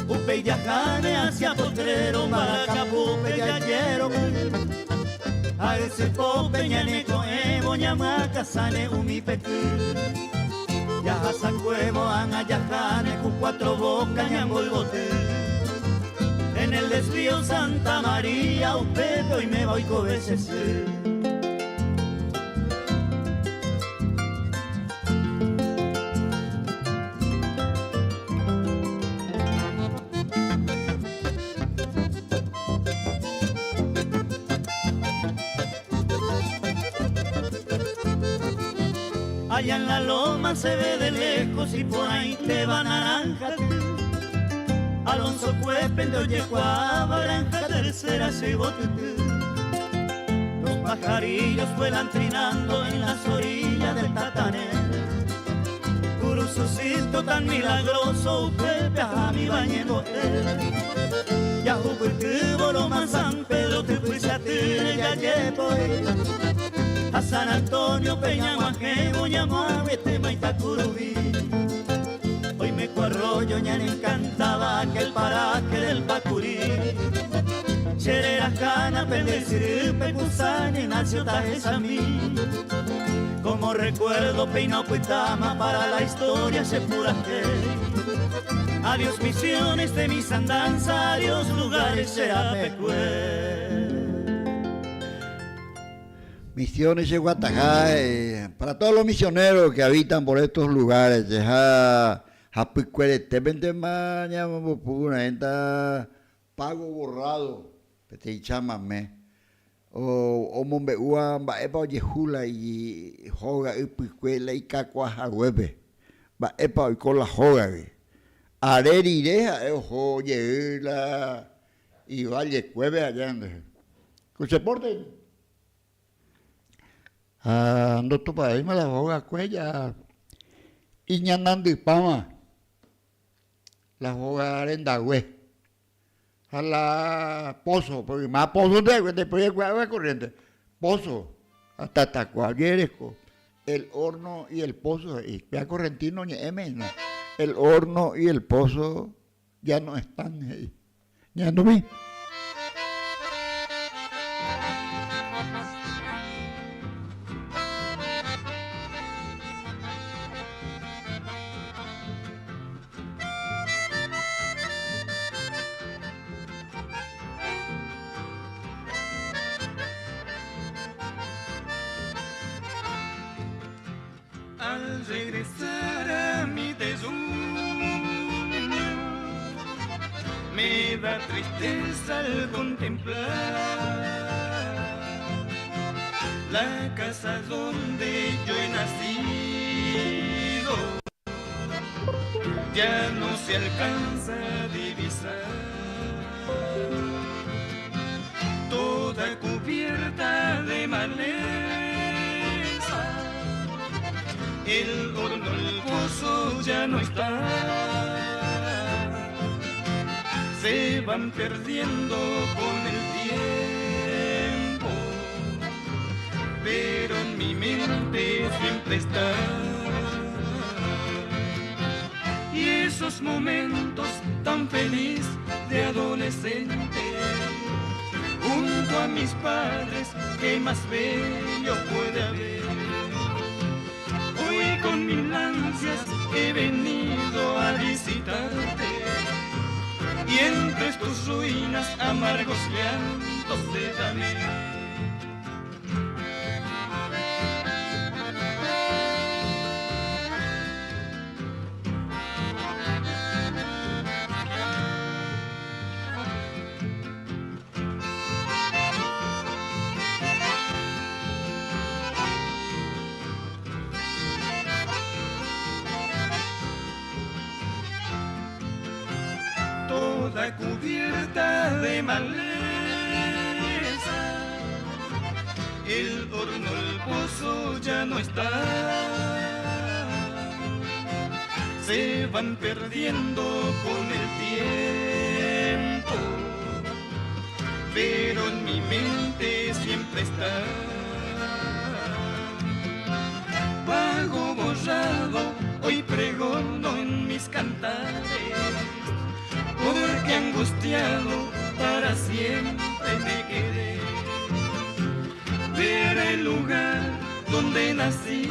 Upéi jaháne hacia Potrero, Mbarakapu-pe jajeroky. Ha ysypópe ñaneko'ẽvo ñamyakãsãne umi peky. Jahasakuévo ág̃a jaháne ku Cuatro Boca ñamboyvoty. el desvío Santa María upépe oiméva oikove che sy. Allá en la loma se ve de lejos iporãitéva naranja ty. Alonso kuépe nde ojekuaáva granja tercera che yvotyty. Los pajarillos vuelan trinando en las orillas del Tatané. Kurusucito tan milagroso upépe ahámi vañembo'e. Jahupytývo Loma San Pedro typychatýre jajepoi. Ha San Antonio pe ñag̃uahẽvo ñamoaguetéma Itakuruvi. Oime ko arroyo ñanencantáva aquel paraje del Pacurí. Che rerahána pende syrýpe ku San Ignacio tahechami. Como recuerdo péina opytáma para la historia che purahéi. Adiós misiones de mis andanzas, adiós lugares che rapekue. Misiones che guataha para todos los misioneros que habitan por estos lugares che ha hapykueretépentema ñamombopu raẽta pago borrado peteĩ chamame omombe'úva mba'épa ojehu la hóga ypykue la ikakua haguépe, mba'épa oiko la hógagui. Are rire ha'e oho jey la ivallekuépe aja nde. Ku che pórte ha ndotopavéima la hógakue ja iñanandypáma la hóga rendague. Ha la pozo, porque yma pozo-nte va'ekue, ndepói va'ekue agua corriente, pozo, ha tatakua ojereko, el horno y el pozo he'i, péa correntino ñe'ẽme hína, el horno y el pozo ya no están he'i. Ñandumi. Al regresar a mi terruño Me da tristeza al contemplar La casa donde yo he nacido Ya no se alcanza a divisar Toda cubierta de maleza El horno, el pozo ya no está Se van perdiendo con el tiempo Pero en mi mente siempre está Y esos momentos tan feliz de adolescente Junto a mis padres, qué más bello puede haber Hoy con mil ansias he venido a visitarte Y entre tus ruinas amargos llantos derramé. Toda cubierta de maleza, el horno, el pozo ya no está. Se van perdiendo con el tiempo, pero en mi mente siempre está. Pago borrado, hoy pregono en mis cantares, porque angustiado para siempre me quedé. Ver el lugar donde nací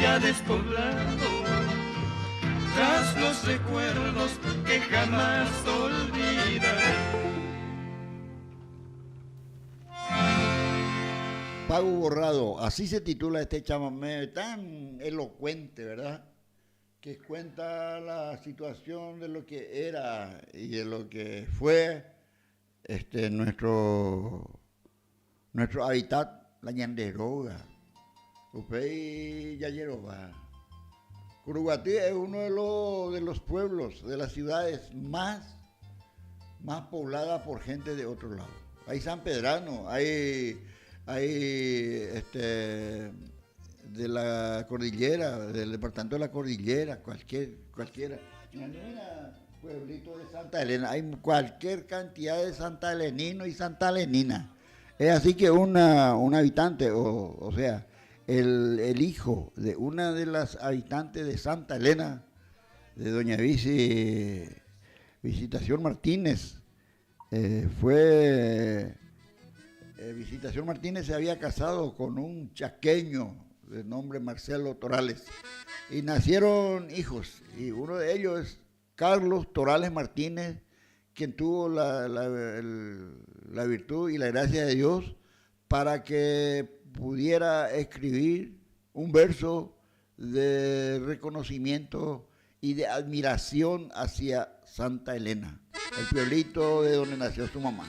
ya despoblado, tras los recuerdos que jamás olvidaré. Pago Borrado, así se titula este chamamé tan elocuente, ¿verdad? Que cuenta la situación de lo que era y de lo que fue este, nuestro, nuestro hábitat, la Ñanderoga. Upéi jajerova. Curuguaty es uno de los, de los pueblos, de las ciudades más, más poblada por gente de otro lado. Hay San Pedrano, hay, hay este, de la cordillera, del departamento de la cordillera, cualquier, cualquiera. Pueblito de Santa Elena, hay cualquier cantidad de Santa Elenino y Santa Elenina. Es así que una, un habitante, o, o sea, el, el hijo de una de las habitantes de Santa Elena, de doña Vici, Visitación Martínez, eh, fue... Eh, Visitación Martínez se había casado con un chaqueño de nombre Marcelo Torales y nacieron hijos y uno de ellos es Carlos Torales Martínez, quien tuvo la, la, la virtud y la gracia de Dios para que pudiera escribir un verso de reconocimiento y de admiración hacia Santa Elena, el pueblito de donde nació su mamá.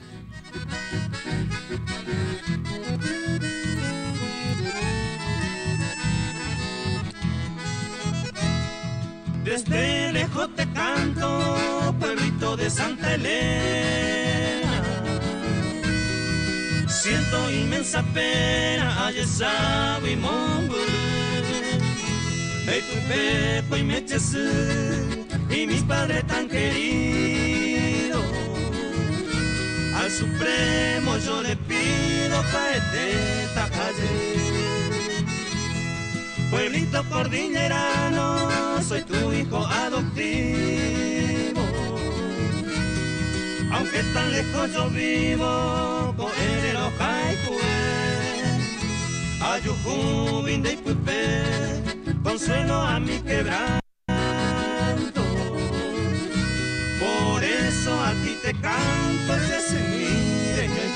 Desde lejos te canto, pueblito de Santa Elena. Siento inmensa pena, y pepo y y mi padre tan querido. Al Supremo yo le pido paete tacalle. Pueblito cordillerano, soy tu hijo adoptivo. Aunque tan lejos yo vivo, con el Ayujubin de Ipupe, consuelo a mi quebranto. Por eso a ti te canto, ese en el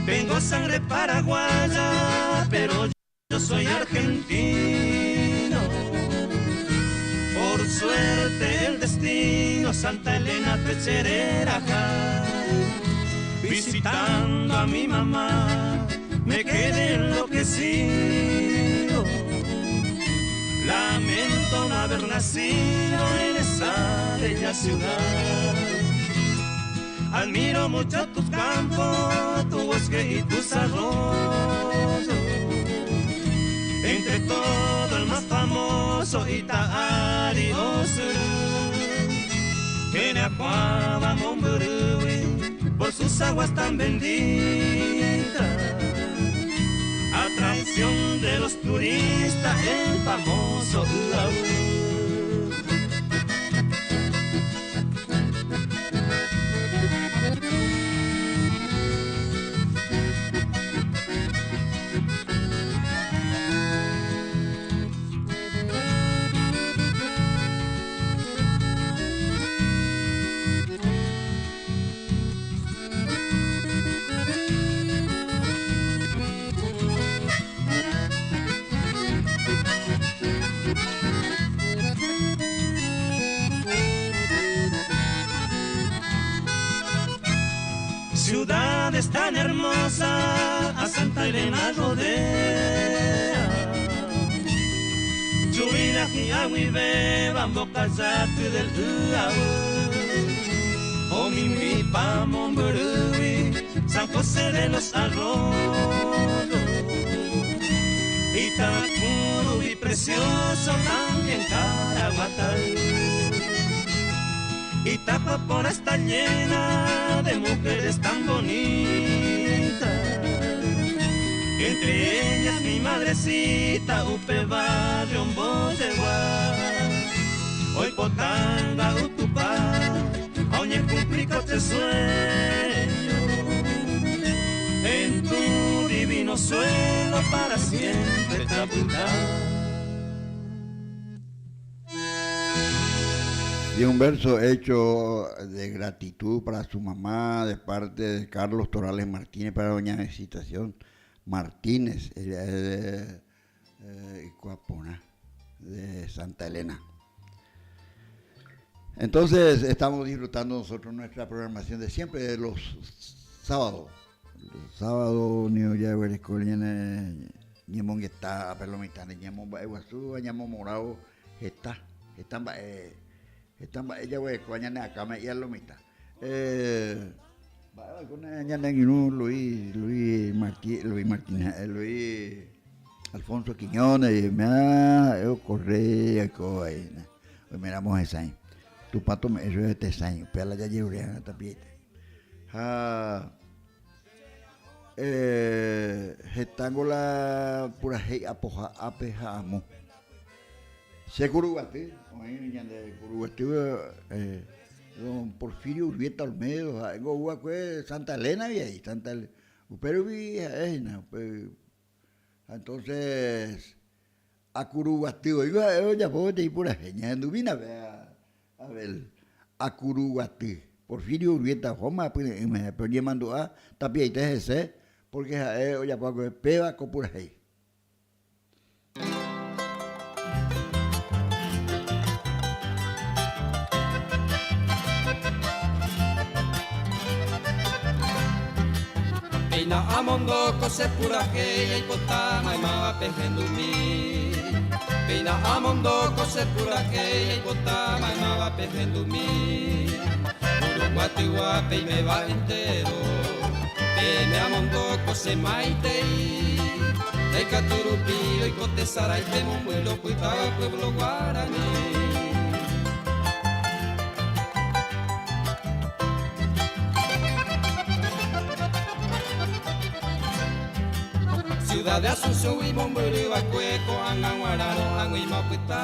Tengo sangre paraguaya, pero yo soy argentino. Por suerte el destino, Santa Elena Pecherera, visitando a mi mamá, me quedé enloquecido. Lamento no haber nacido en esa bella ciudad. Admiro mucho tus campos, tu bosque y tus arroyos. Entre todo el más famoso Itaari Osuru, por sus aguas tan benditas. Atracción de los turistas, el famoso Uaú. Ciudades tan hermosa, a Santa Elena rodea. Chuila y beba, boca del Uau. Omimi pa San José de los Arroyos. Itacuru y precioso también Caraguatay. Itapapora está llena de mujeres tan bonitas. Entre ellas mi madrecita, Upe Barrio Boyegua. Hoy potanga Utupá, oñe cumplico te sueño. En tu divino suelo para siempre taputá. Y un verso hecho de gratitud para su mamá de parte de Carlos Torales Martínez para doña Visitación Martínez, ella es de Ikuaporã, de Santa Elena. Entonces estamos disfrutando nosotros nuestra programación de siempre, de los sábados. Los sábados ni ojaguereko ñane ñemongeta ápe lo mitãre ñamomba'eguasu ha ñamomorao heta, heta mba'e, heta mba'e jaguerekóva ñane akãme y a lo mitã. Mba'e va'ekue ñane angirũ Luis, Luis Martí, Luis Martínez ha'e, Luis Alfonso Quiñones, ha'e okorre oiko hína, oiméramo hesãi. Tupã tome'ẽ chupe tesãi, upéva la jajerure hag̃ua tapiaite. Ha hetángo la purahéi apoha ápe ha amo. Che Kuruguaty, oĩ ñande Kuruguaty don Porfirio Urbieta Olmedo, ha'éngo ou va'ekue Santa Elena-gui aĩ, Santa Elena, upe rupi ha'e hína, upe, ha entonces Akuruguaty oĩva ha'e ojapo peteĩ purahéi, ñahendumína pe Abel, Akuruguaty, Porfirio Urbieta ohóma apyre'ỹme, pe oñemandu'a tapiaite hese, porque ha'e ojapo va'ekue péva ko purahéi. Péina amondo ko che purahéi aipota maymáva pehendumi. Péina amondo ko che purahéi aipota maymáva pehendumi. Uruguatygua peiméva entéro, peẽme amondo ko che maitei. Ndaikatu rupi oiko tesarái pe mombyry opytáva pueblo guarani. Ciudad de Asunción-gui mombyry va'ekue ko'ág̃a g̃uarã ro'ag̃uíma opyta.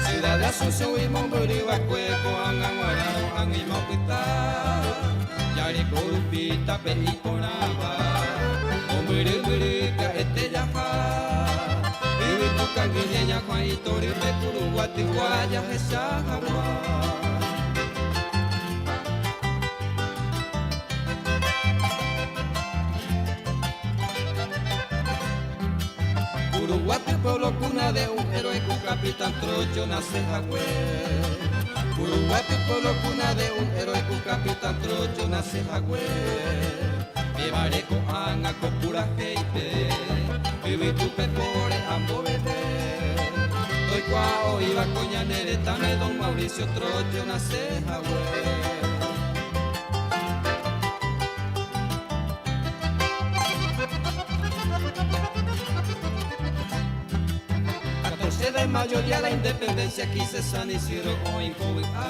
Ciudad de Asunción-gui mombyry va'ekue ko'ág̃a g̃uarã ro'ag̃uíma opyta. Jareko rupi tape iporãva, mombyry mbyry pya'ete jaha. Yvytu kangy ñeñakuã itorýpe Kuruguatygua jahecha hag̃ua. Kuruguaty pueblo cuna de un héroe ku capitán Trocho nace hague. Kuruguaty pueblo cuna de un héroe ku capitán Trocho nace hague. Pévare ko'ág̃a ko purahéipe yvytúpe pore amboveve. Toikuaa oĩva ko ñane retãme don Mauricio Trocho nace hague. 14 de mayo día la independencia 15 San Isidro oĩ ko vy'a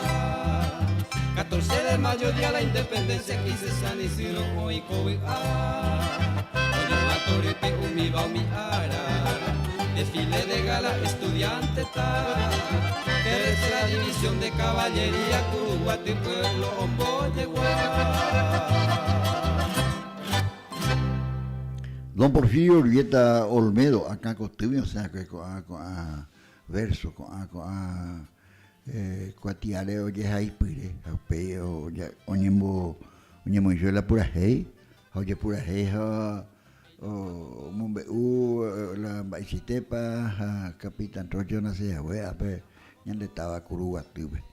14 de mayo día la independencia 15 San Isidro oĩ ko vy'a Oñohã torýpe umíva umi ára Desfile de gala estudiante ta Tercera división de caballería Kuruguaty pueblo ombojegua. Don Porfirio Urbieta Olmedo akã kotýgui osẽ va'ekue ko'ã ko'ã verso, ko'ã ko'ã kuatiáre ojehaipyre ha upéi oñembo oñemoĩchupe la purahéi ha ojepurahéi ha omombe'u la mba'eichaitépa ha Capitán Troche onase hague ápe ñande táva Kuruguatýpe.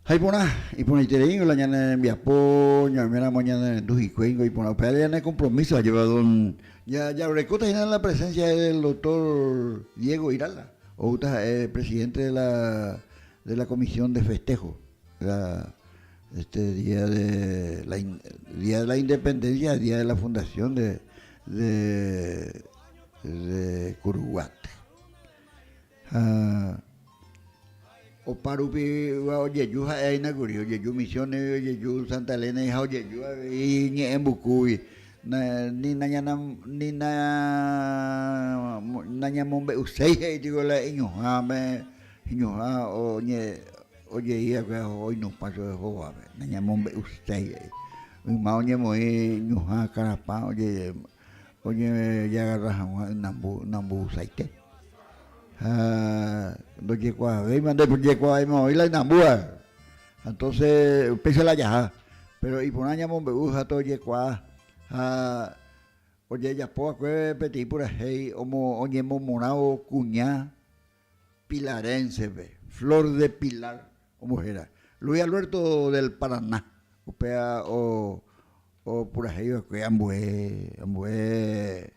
Ha iporã, iporãitereíngo la ñane rembiapo, ñaiméramo ñanerendu hikuéingo iporã. Upévare ñane compromiso ajépa don jarekóta hína la presencia del doctor Diego Irala, oúta ha'e presidente de la de la comisión de festejo, la este día de la día de la independencia, día de la fundación de de de Curuguaty. Ha opa rupi ojeju ha'e aína kuri, ojeju Misiones-gui, ojeju Santa Elena-gui ha ojeju avei Ñe'ẽmbukúgui. Ni ni nañamombe'uséi he'i tiko la iñuhãme, iñuhã ojei va'ekue oinupã chupe hóvape, nañamombe'uséi he'i. Yma oñemoĩ ñuhã karapã ojejagarra hag̃ua ynambu, ynambu saite. Ha ndojekuaavéima, ndojekuaavéima voi la inambúva. Entonces upéicha la jaha. Pero iporã ñamombe'u ha tojekuaa. Ha ojejapo va'ekue peteĩ purahéi oñemomorãvo kuña pilarense-pe, Flor de Pilar ombohéra. Luis Alberto del Paraná, upéva opurahéi va'ekue ambue, ambue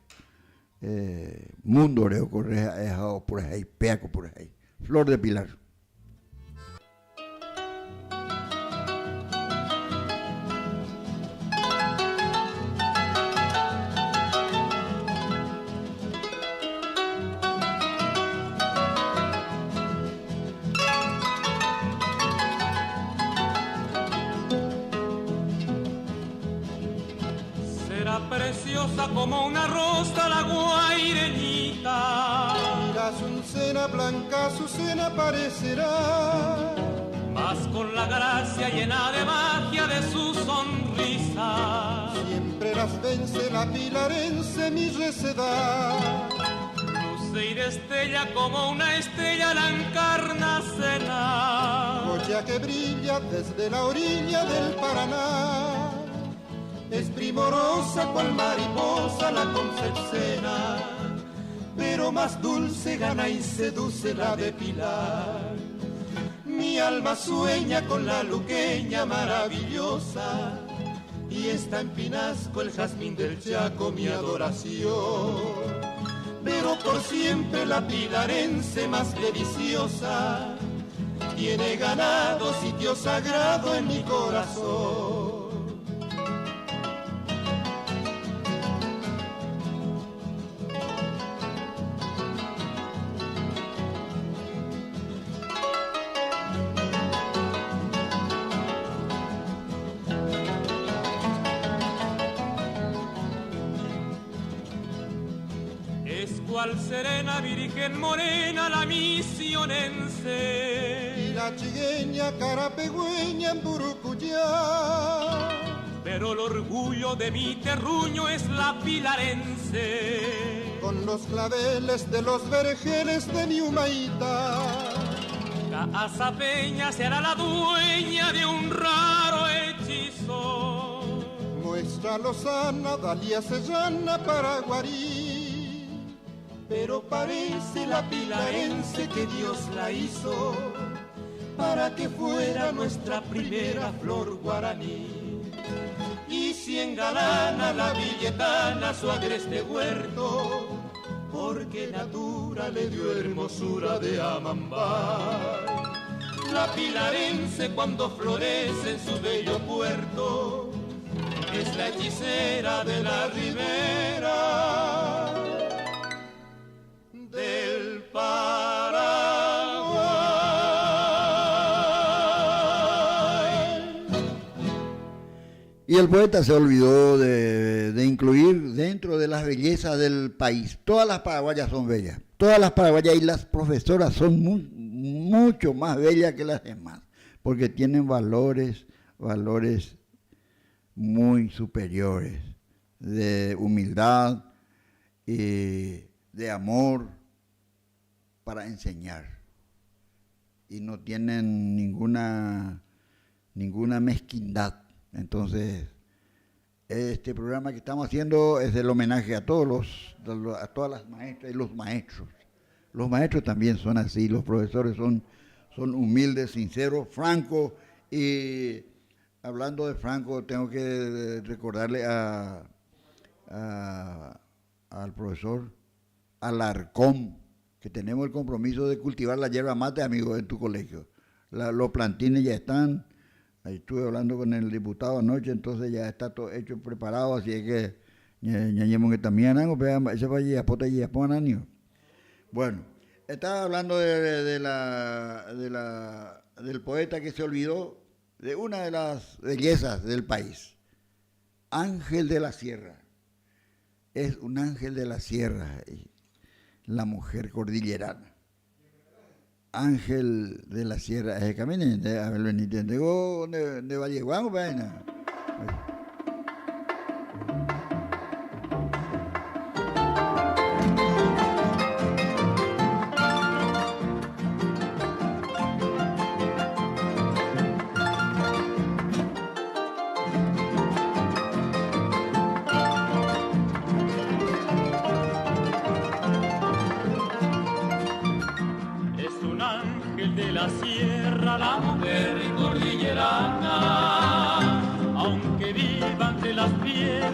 múndore okorre ha'e ha opurahéi, péa ko purahéi, Flor de Pilar. Será preciosa como una rosa la guaireñita. Y la azucena blanca azucena parecerá. Mas con la gracia llena de magia de su sonrisa. Siempre las vence la pilarense mi receda. Luce y destella como una estrella la encarnacena. Joya que brilla desde la orilla del Paraná. Es primorosa cual mariposa la concepcena, pero más dulce gana y seduce la de Pilar. Mi alma sueña con la luqueña maravillosa, y está en Pinasco el jazmín del Chaco mi adoración. Pero por siempre la pilarense más deliciosa tiene ganado sitio sagrado en mi corazón. Es cual serena virgen morena la misionense. Y la chigueña carapegüeña en Burucuyá. Pero el orgullo de mi terruño es la pilarense. Con los claveles de los vergeles de mi Humaita. Casa Peña será la dueña de un raro hechizo. Muestra lozana, Dalia Serrana, Paraguarí. Pero parece la pilarense que Dios la hizo para que fuera nuestra primera flor guaraní. Y si engalana la villetana su agreste huerto, porque natura le dio hermosura de Amambay. La pilarense cuando florece en su bello puerto, es la hechicera de la ribera del Paraguay. Y el poeta se olvidó de incluir dentro de las bellezas del país. Todas las paraguayas son bellas. Todas las paraguayas y las profesoras son mucho más bellas que las demás, porque tienen valores, valores muy superiores de humildad y de amor para enseñar. Y no tienen ninguna mezquindad. Entonces, este programa que estamos haciendo es el homenaje a todos los, a todas las maestras y los maestros. Los maestros también son así, los profesores son, son humildes, sinceros, francos. Y hablando de Franco, tengo que recordarle a, al profesor Alarcón que tenemos el compromiso de cultivar la yerba mate, amigo, en tu colegio. Los plantines ya están. Ahí estuve hablando con el diputado anoche, entonces ya está todo hecho, preparado, así es que Bueno, estaba hablando de, la, de la, del poeta que se olvidó de una de las bellezas del país, Ángel de la Sierra. Es un ángel de la sierra, la mujer cordillerana. Ángel de la Sierra, ese camino, a ver, de, de Valle Guango,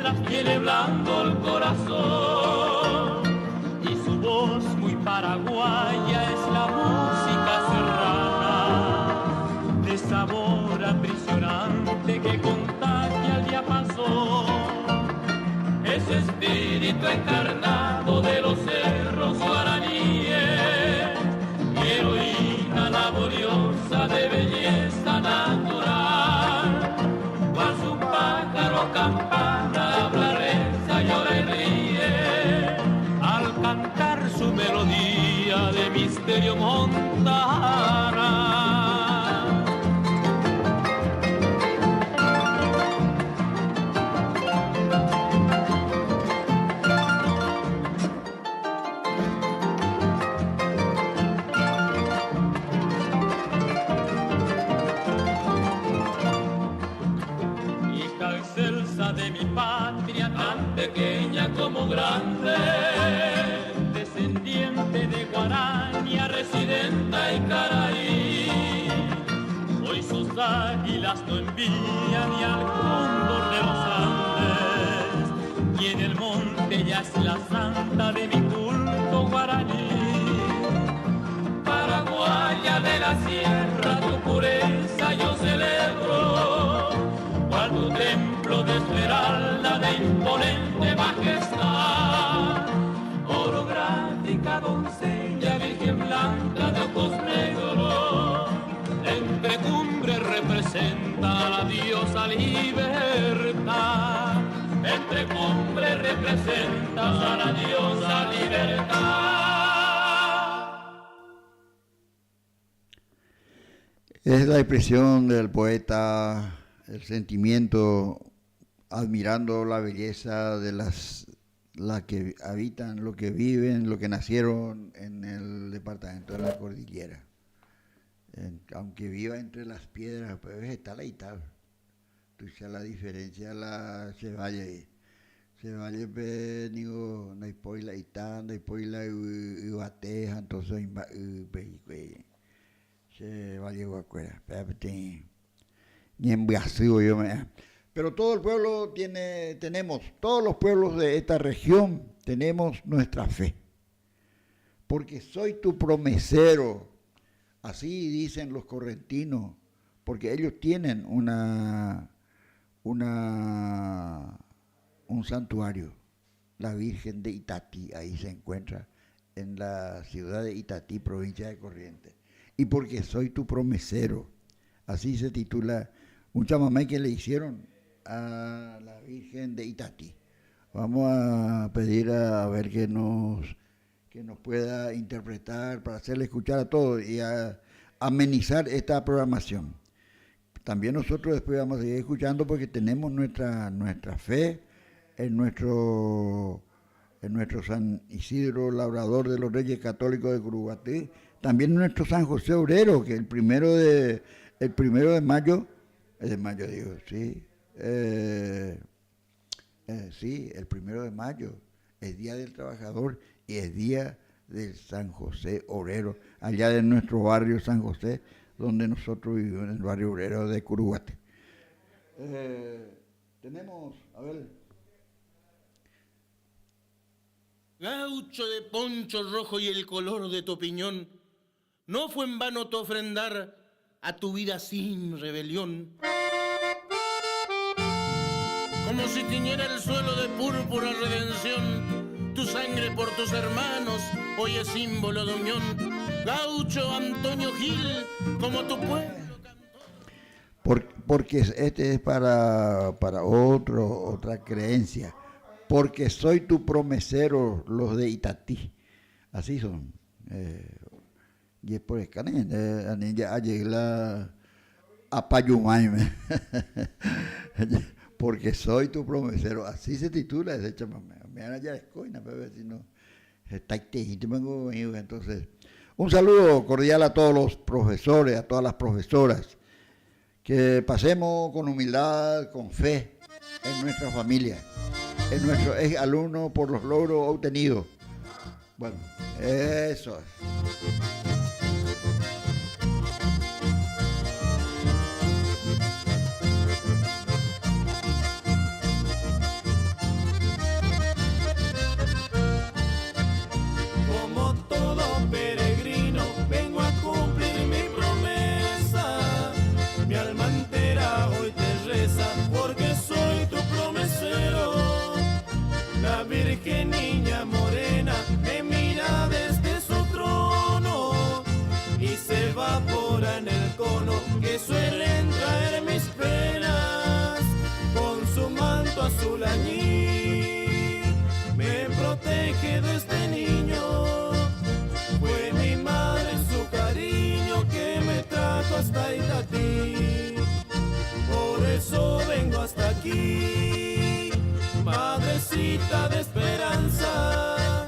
piedras tiene blando el corazón. Y su voz muy paraguaya es la música serrana, de sabor aprisionante que contagia al diapasón. Ese espíritu encarnado de los cerros guaraníes, heroína laboriosa de belleza natural, cual su pájaro campana habla, reza, llora y ríe, al cantar su melodía de misterio montana. Hija excelsa de mi patria, tan pequeña como grande, descendiente de Guarania, residenta y Caraí. Hoy sus águilas no envían ni al cóndor de los Andes, y en el monte ya es la santa de mi culto guaraní. Paraguaya de la sierra, tu pureza yo celebro, cual tu templo de esmeralda de imponente majestad. Orográfica doncella, virgen blanca de ojos negros, entre cumbres representa a la diosa libertad. Entre cumbres representa a la diosa libertad. Es la expresión del poeta, el sentimiento, admirando la belleza de las que habitan, lo que viven, lo que nacieron en el departamento de la cordillera. Aunque viva entre las piedras, pues vegetal y tal. Tuicha la diferencia la che valle. Che valle pe ningo ndaipói la ita, ndaipói la yvy yvate ha entonces oĩmba ýpe hikuái che valleguakuéra. Péva peteĩ ñembyasy voi ome'ẽ. Pero todo el pueblo tiene, tenemos, todos los pueblos de esta región tenemos nuestra fe. Porque soy tu promesero, así dicen los correntinos, porque ellos tienen una, una, un santuario, la Virgen de Itatí, ahí se encuentra en la ciudad de Itatí, provincia de Corrientes. Y porque soy tu promesero, así se titula un chamamé que le hicieron a la Virgen de Itatí. Vamos a pedir a ver que nos, que nos pueda interpretar para hacerle escuchar a todos y a amenizar esta programación. También nosotros después vamos a seguir escuchando porque tenemos nuestra, nuestra fe en nuestro, en nuestro San Isidro Labrador de los Reyes Católicos de Curuguaty, también nuestro San José Obrero, que el primero de, el primero de mayo, de mayo digo, sí, eh, eh, sí, el primero de mayo es Día del Trabajador y es Día del San José Obrero, allá de nuestro barrio San José, donde nosotros vivimos en el barrio obrero de Curuguaty. Eh, tenemos, a ver. Gaucho de poncho rojo y el color de tu opinión, no fue en vano tu ofrendar a tu vida sin rebelión. Como si tiñera el suelo de púrpura redención, tu sangre por tus hermanos hoy es símbolo de unión. Gaucho Antonio Gil, como tu pueblo porque este es para, para otro, otra creencia. Porque soy tu promesero, los de Itatí. Así son. Eh, jeporeka ñande ani ja'a jey la apayumáime. Porque soy tu promesero. Así se titula ese chamamé. Umi'arã jarekóina peve, sino hetaiteíntema oĩva. Entonces, un saludo cordial a todos los profesores, a todas las profesoras. Que pasemos con humildad, con fe en nuestra familia, en nuestro ex alumno por los logros obtenidos. Bueno, eso es. icono que suelen traer mis penas. Con su manto azul añil me protege desde niño. Fue mi madre su cariño que me trajo hasta Itatí. Por eso vengo hasta aquí, madrecita de esperanza.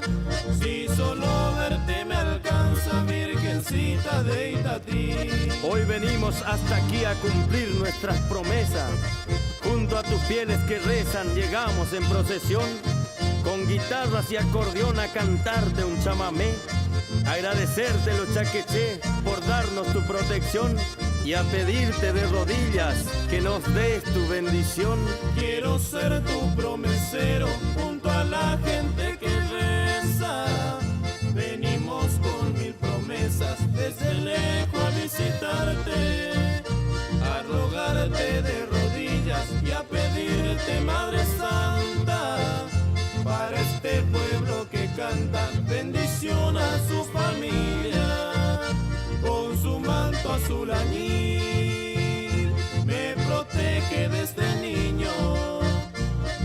Si solo verte me alcanza, virgencita de Itatí. Hoy venimos hasta aquí a cumplir nuestras promesas. Junto a tus fieles que rezan, llegamos en procesión. Con guitarras y acordeón a cantarte un chamamé. Agradecerte los chaqueché por darnos tu protección y a pedirte de rodillas que nos des tu bendición. Quiero ser tu promesero junto a la gente que reza. Venimos con mil promesas desde lejos a visitarte, a rogarte de rodillas y a pedirte, Madre Santa, para este pueblo que canta bendición a su familia. Con su manto azul añil me protege desde niño.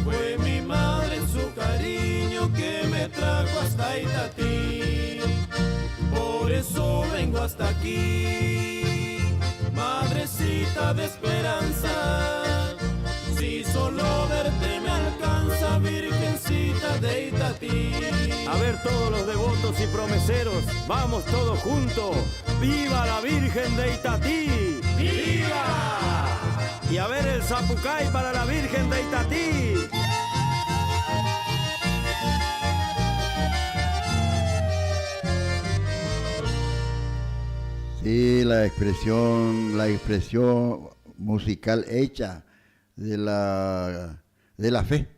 Fue mi madre en su cariño que me trajo hasta Itatí. Por eso vengo hasta aquí, madrecita de esperanza. Si solo verte me alcanza, virgencita de Itatí. A ver todos los devotos y promeseros, vamos todos juntos. ¡Viva la Virgen de Itatí! ¡Viva! Y a ver el zapucay para la Virgen de Itatí. Sí, la expresión musical hecha de la fe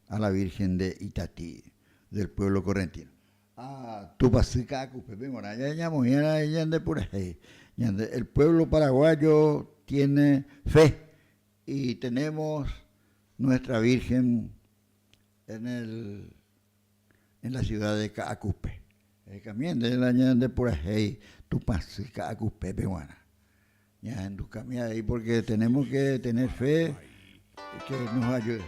a la Virgen de Itatí, del pueblo correntino. Ah, el pueblo paraguayo tiene fe y tenemos nuestra Virgen en la ciudad de Caacupé. El camino de la de Purajey, Tupasy, Caacupé, Peguana. Ya en tu camino ahí, porque tenemos que tener fe que nos ayude.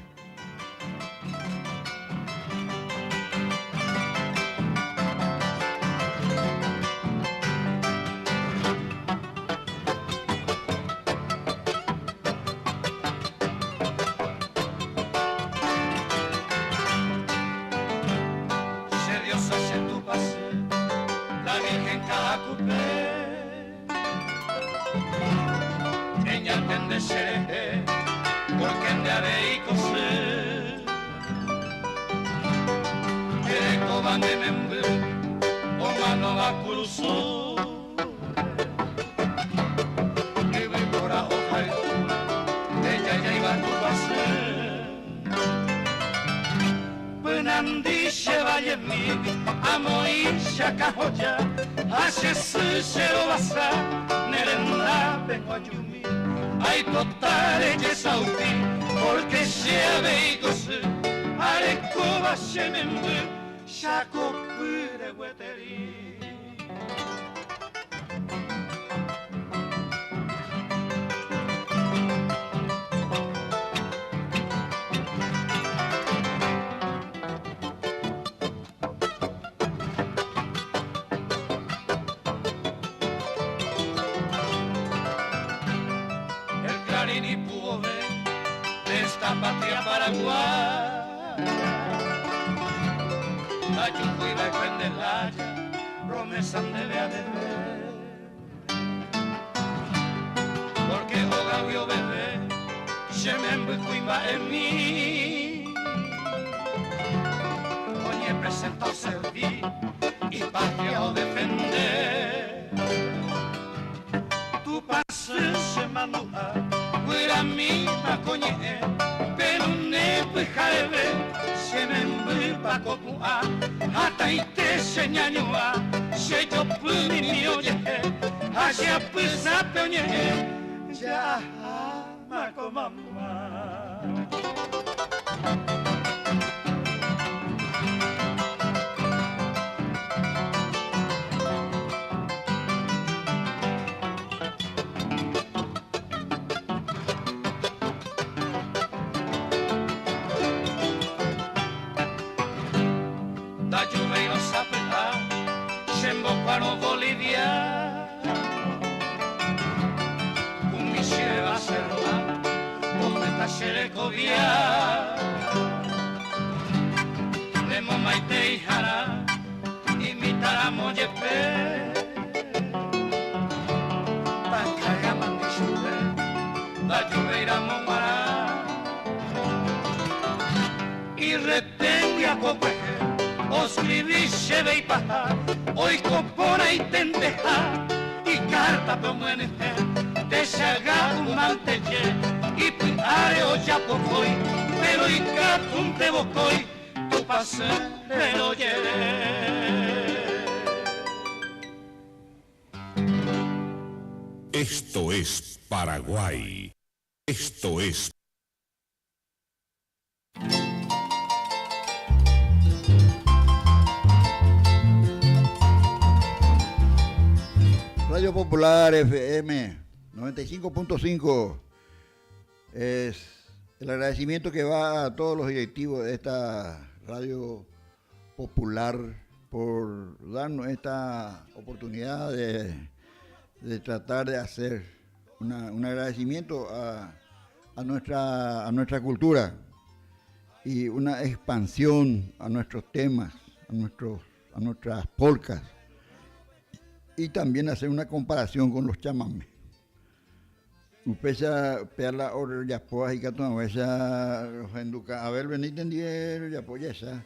che hermano, upéta che rekovia. Nemomaiteiharã imitãramo jepe, takágamante chupe ndajuvéiramo g̃uarã. Irrependia kokuehe oscribi chéve ipaha oiko porãitenteha ikártape omyenyhẽ techaga'umante che ipy'áre ojapokói péro ikatúnte vokói Tupãsy rerojere. Esto es Paraguay. Esto es. Radio Popular FM 95.5 es el agradecimiento que va a todos los directivos de esta Radio Popular por darnos esta oportunidad de, de tratar de hacer un agradecimiento a, a, nuestra, a nuestra cultura y una expansión a nuestros temas, a, nuestros, a nuestras polcas y también hacer una comparación con los chamamé. Upéicha pe la orejapóva ikatu hag̃uáicha ohenduka Abel Benítez ndive rojapo jahecha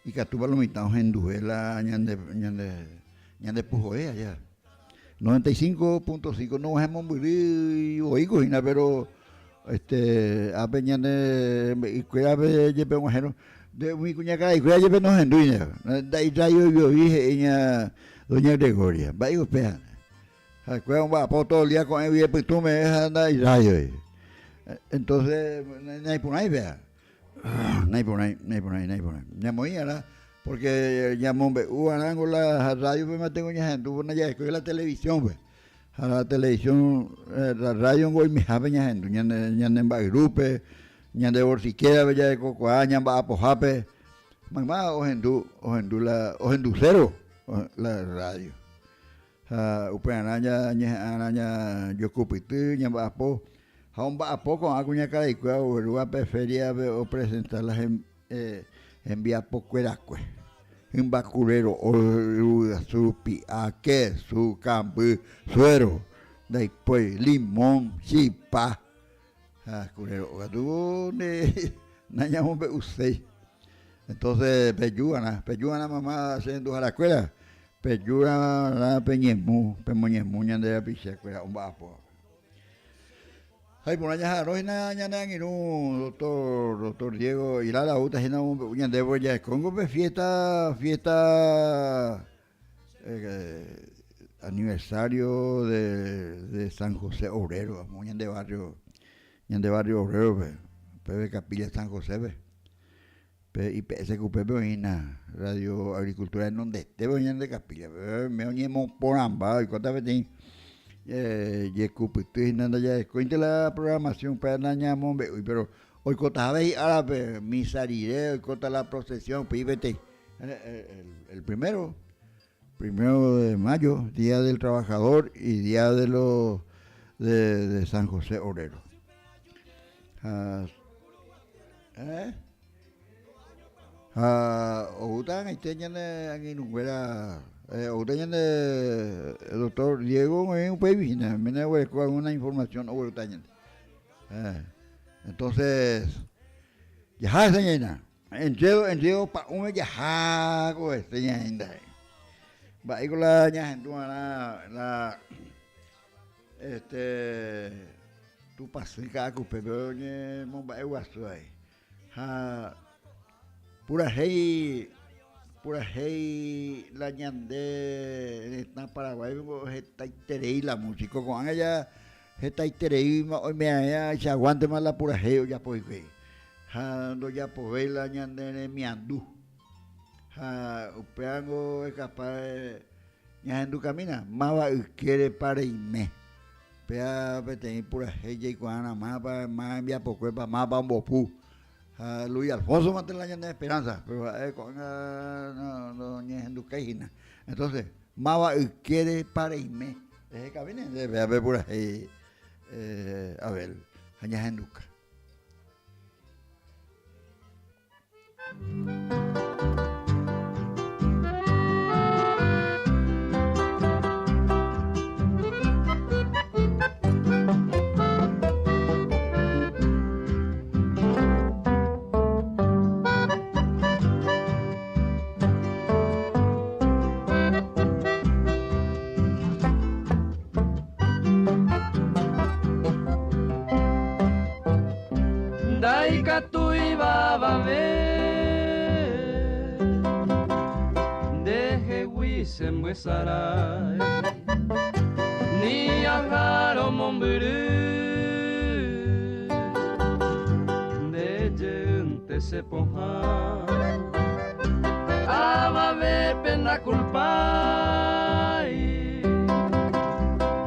ikatúpa lo mitã ohenduve la ñande ñande ñande puhoe aja. 95.5 nog̃uahẽ mombyry voíko hína pero este ápe ñane rembe'ykuérape jepe og̃uahẽrõ de umi kuñakaraikuéra jepe nohendúi ndairraioivovi he'i ña doña Gregoria. Mba'éiko upéva. Ha'ekuéra omba'apo todo el día ko'ẽ guive pytũ meve ha nda'irráioi. Entonces, naiporãi péva. Naiporãi, naiporãi, naiporãi. Ñamoĩ arã, porque ñamombe'u arãngo la rádiope mante ñahendu, ndajarekói la televisiónpe. Ha la televisión, la rrádio niko oimehápe ñahendu, ñane ñane mba'yrúpe, ñande borsikérape jarekokuaa ñamba'apohápe, mayma ohendu, ohendu la, ohenduséro la rrádio. Ha upearã ñañeha'ãrã ñajokupyty, ñamba'apo. Ha omba'apo ko'ã kuñakaraikuéra oguerúva pe feria-pe opresenta la hembiapokuerakue. Hymba kure ro'o, yvyguasu, pi'a, kesu, kamby, suero, ndaipói, limón, chipa. Ha kure ro'o katu nañamombe'uséi. Entonces peju'arã, peju'arã mama che renduharakuéra. Pejurarã peñemu, pemoñemu ñande rapichakuéra omba'apóvape. Ha iporã ñaha'arõ hína ñane angirũ doctor, doctor Diego Irala oúta hína omombe'u ñandéve jarekóngo pe fiesta, fiesta aniversario de, de San José Obrero, amo ñande barrio, ñande barrio Obrero-pe, pe Capilla San José-pe. Pe IPS kupépe oĩ hína Radio Agricultura renondetépe oĩ ñande capilla-pe, oime oñemoporãmba oikóta peteĩ jekupyty hína ndajarekóinte la programación upéva nañamombe'úi, pero oikotaha hi'árape misa rire oikóta la procesión upéi peteĩ el primero, primero de mayo, día del trabajador y día de los de San José Obrero. Ha eh ha oúta ag̃aite ñane angirũnguéra oúta ñane doctor Diego oĩ upéi hína, oiméne oguereko alguna información oguerúta ñande. Entonces jaha hese ñaína. Enrédo, enrédo pa'ũme jaha ko hese ñaĩnda he'i. Mba'éiko la ñahendu va'erã la este Tupãsy Ka'akupépe oñemomba'e guasu avei. Ha purahéi, purahéi la ñande retã Paraguáipe niko hetaiterei la músiko. Ko'ág̃a ja hetaitereíma oime'aẽva aichaguántema la purahéi ojapo hikuái. Ha ndojapovéi la ñane remiandu. Ha upévango ekapa ñahendukamína, máva ykérepa reime. Péva peteĩ purahéi jaikuaárã mávapa, máva hembiapokuépa, mávapa ombopu. Ha Luis Alfonso mante la ñane esperanza, pero ha'e ko'ág̃a noñehendukái hína. Entonces, máva ykérepa reime. Ehekamína nde péva pe purahéi Abel. Ha ñahenduka. Ndaikatúiva avave ndehegui chembyesarái ni ahárõ mombyry nde jeýnte che pohã avavépe ndakulpái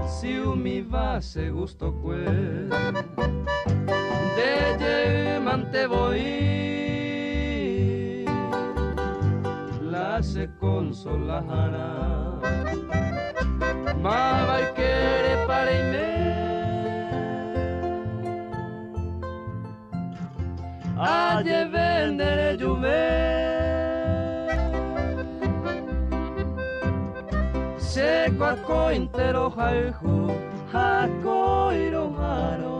si umíva che gustokue Nde jey mante voi la che consolaharã. Máva ykérepa reime? Ajeve nde rejuve. Che ko akóinte rohayhu ha akói roha'arõ.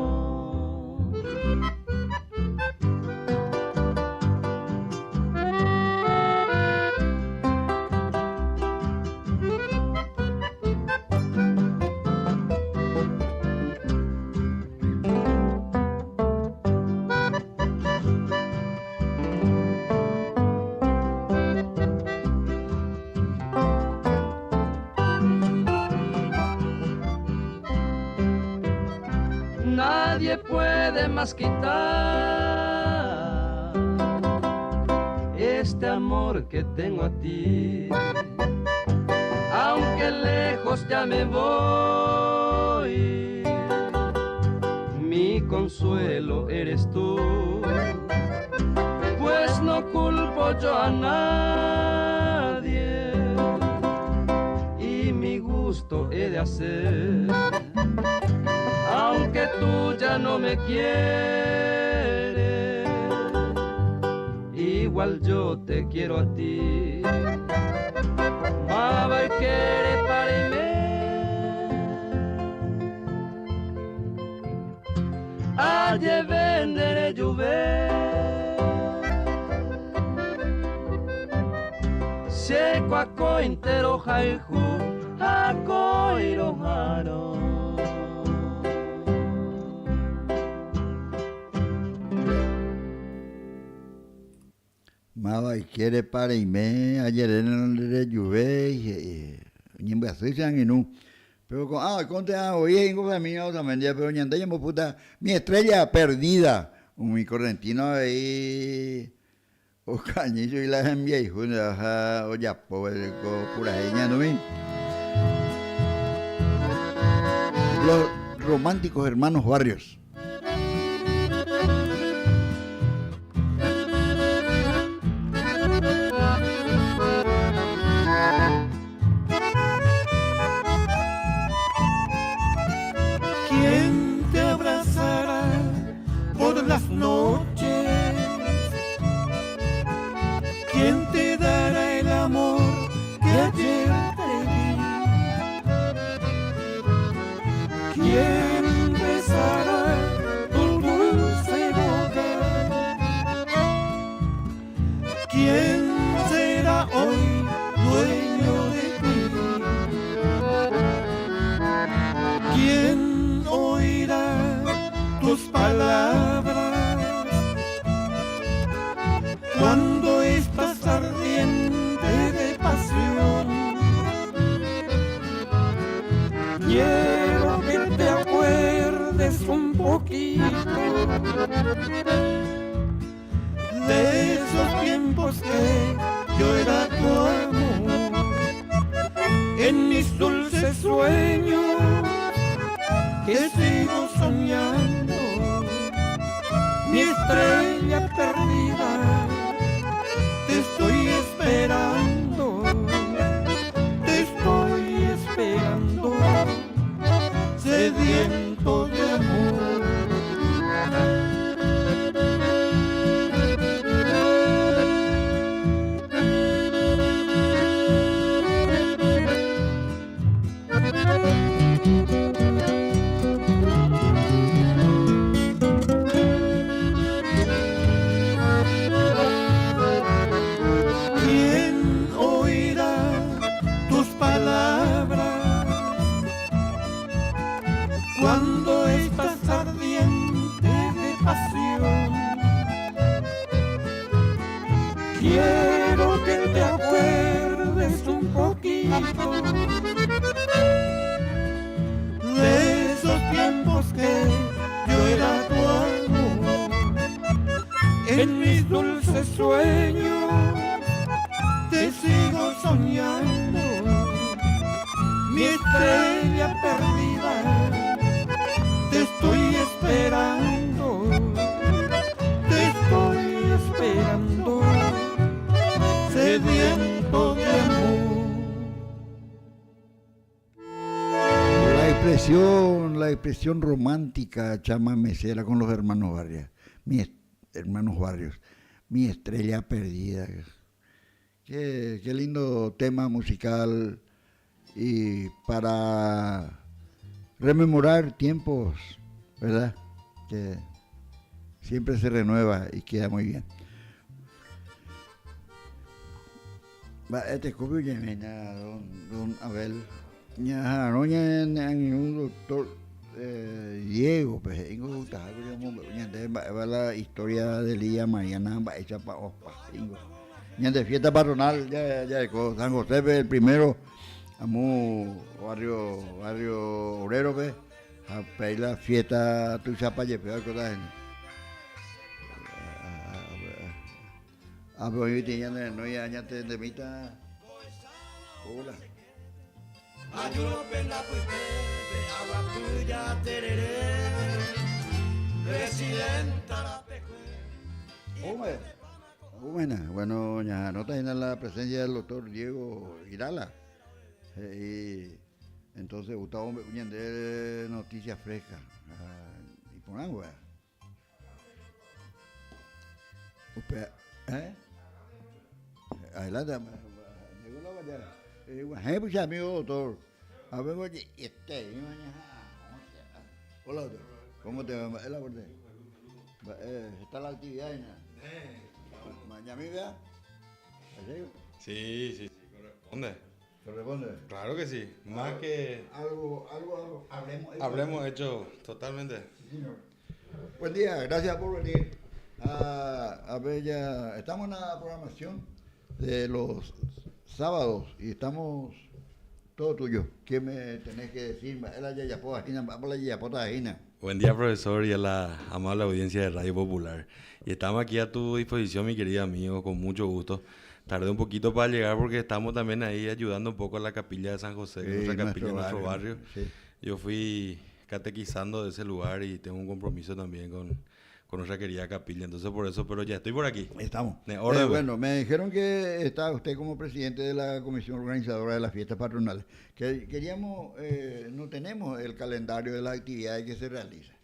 Nadie puede más quitar este amor que tengo a ti. Aunque lejos ya me voy, mi consuelo eres tú. Pues no culpo yo a nadie y mi gusto he de hacer. Aunque tú ya no me quieres, igual yo te quiero a ti. Máva ykérepa reime. Ajeve nde rejuve. Che ko akóinte rohayhu ha akói roha'arõ. Máva ykérepa reime ajerére nde rejuvéi, he'i oñembyasy che angirũ. Péro ko'ã oikónte ha voi he'íngo familia Otamendi, péro ñande ñambopúta mi estrella perdida umi correntino avei okañy chugui la hembiayhu ha ojapo ko purahéi ñandumi. Los románticos hermanos Barrios. ¿Quién te abrazará por las noches? ¿Quién te dará el amor que ayer te di? ¿Quién besará tu dulce boca? ¿Quién será hoy dueño de ti? ¿Quién oirá tus palabras cuando estás ardiente de pasión? Quiero que te acuerdes un poquito de esos tiempos que yo era tu amor. En mis dulces sueños que sigo soñando, mi estrella perdida, te estoy esperando, te estoy esperando, sediento de amor. pasión. Quiero que te acuerdes un poquito de esos tiempos que yo era tu amor. En mis dulces sueños te sigo soñando, mi estrella perdida, te estoy esperando, te estoy esperando, sediento de amor. La expresión, la expresión romántica chamamecera con los hermanos Barrios, mis hermanos Barrios, mi estrella perdida. Qué, qué lindo tema musical y para rememorar tiempos, ¿verdad? Que siempre se renueva y queda muy bien. Mba'e tekópe oñeme'ẽna don, don Abel ñaha'arõ ñane angirũ doctor eh, Diego-pe he'íngo ogustahakuri omombe'u ñandéve mba'épa la historia de Lidia Mariana ha mba'éichapa opa he'íngo. Ñande fiesta patronal jareko San José-pe el primero amo barrio barrio Obrero-pe ha upéi la fiesta tuichapa jepe oikóta hína. Ápe oĩ peteĩ ñane renói añatendemíta. Hola. Buena, bueno, ñahanóta hína la presencia del doctor Diego Irala. Y entonces Gustavo ombe'u ñande noticias frescas. Iporã guéva. Upe, eh? Adelante, llegó la mañana. Eh, pues amigo doctor. A ver, oye, este, Hola, doctor. ¿Cómo te va? Es la verdad. Está la actividad, ¿no? Mañana, vea. Sí, sí, sí, corresponde. ¿Corresponde? Claro que sí. Más que. Algo, algo, algo. Hablemos hecho. Hablemos hecho, totalmente. Sí, señor. Buen día, gracias por venir. A, a ver, ya estamos en la programación de los sábados y estamos todo tuyo. ¿Qué me tenés que decir? Buen día, profesor, y a la amable audiencia de Radio Popular. Y estamos aquí a tu disposición, mi querido amigo, con mucho gusto. Tardé un poquito para llegar porque estamos también ahí ayudando un poco a la capilla de San José, sí, nuestra capilla de nuestro barrio. Sí. Yo fui catequizando de ese lugar y tengo un compromiso también con, con nuestra querida capilla. Entonces, por eso, pero ya estoy por aquí. Estamos. Eh, bueno, me dijeron que está usted como presidente de la comisión organizadora de las fiestas patronales. Que queríamos, eh, no tenemos el calendario de las actividades que se realizan.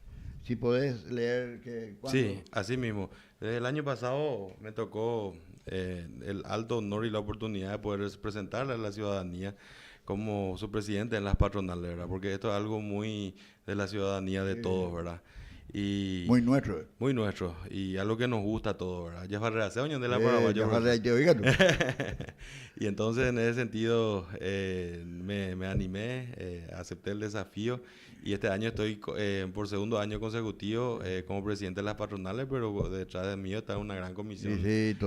Si podés leer que Sí, así mismo. Desde el año pasado me tocó eh, el alto honor y la oportunidad de poder presentarle a la ciudadanía como su presidente en las patronales, ¿verdad? Porque esto es algo muy de la ciudadanía de todos, ¿verdad? Y muy nuestro. Muy nuestro. Y algo que nos gusta a todos, ¿verdad? Ya de la Y entonces, en ese sentido, eh, me, me, animé, eh, acepté el desafío y este año estoy eh, por segundo año consecutivo como presidente de las patronales, pero detrás de mí está una gran comisión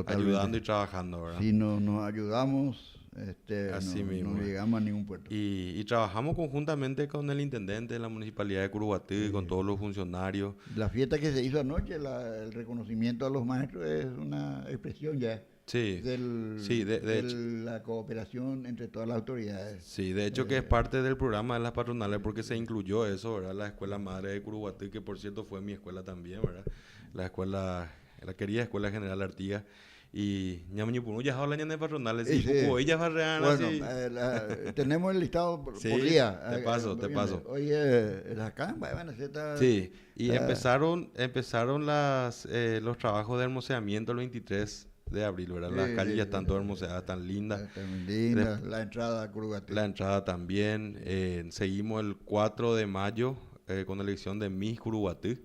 ayudando y trabajando, ¿verdad? Sí, no, nos ayudamos este, Así no, mismo. no llegamos a ningún puerto. Y, y, trabajamos conjuntamente con el intendente de la municipalidad de Curuguaty, sí. con todos los funcionarios. La fiesta que se hizo anoche, la, el reconocimiento a los maestros es una expresión ya sí, del, sí, de, de, de la cooperación entre todas las autoridades. Sí, de hecho que es parte del programa de las patronales porque se incluyó eso, ¿verdad? La Escuela Madre de Curuguaty, que por cierto fue mi escuela también, ¿verdad? La escuela, la querida Escuela General Artigas. Y ñamuñupunu ya hablan de patronales y sí. ella bueno, eh, la, tenemos el listado por, sí, por día. Te paso, te paso. Oye, las acá van a ser Sí, y empezaron empezaron las eh, los trabajos de hermoseamiento el 23 de abril, ¿verdad? Las calles ya están todas hermoseadas, tan lindas. Están lindas, la entrada a Curuguaty. La entrada también. Eh, seguimos el 4 de mayo eh, con la elección de Miss Curuguaty,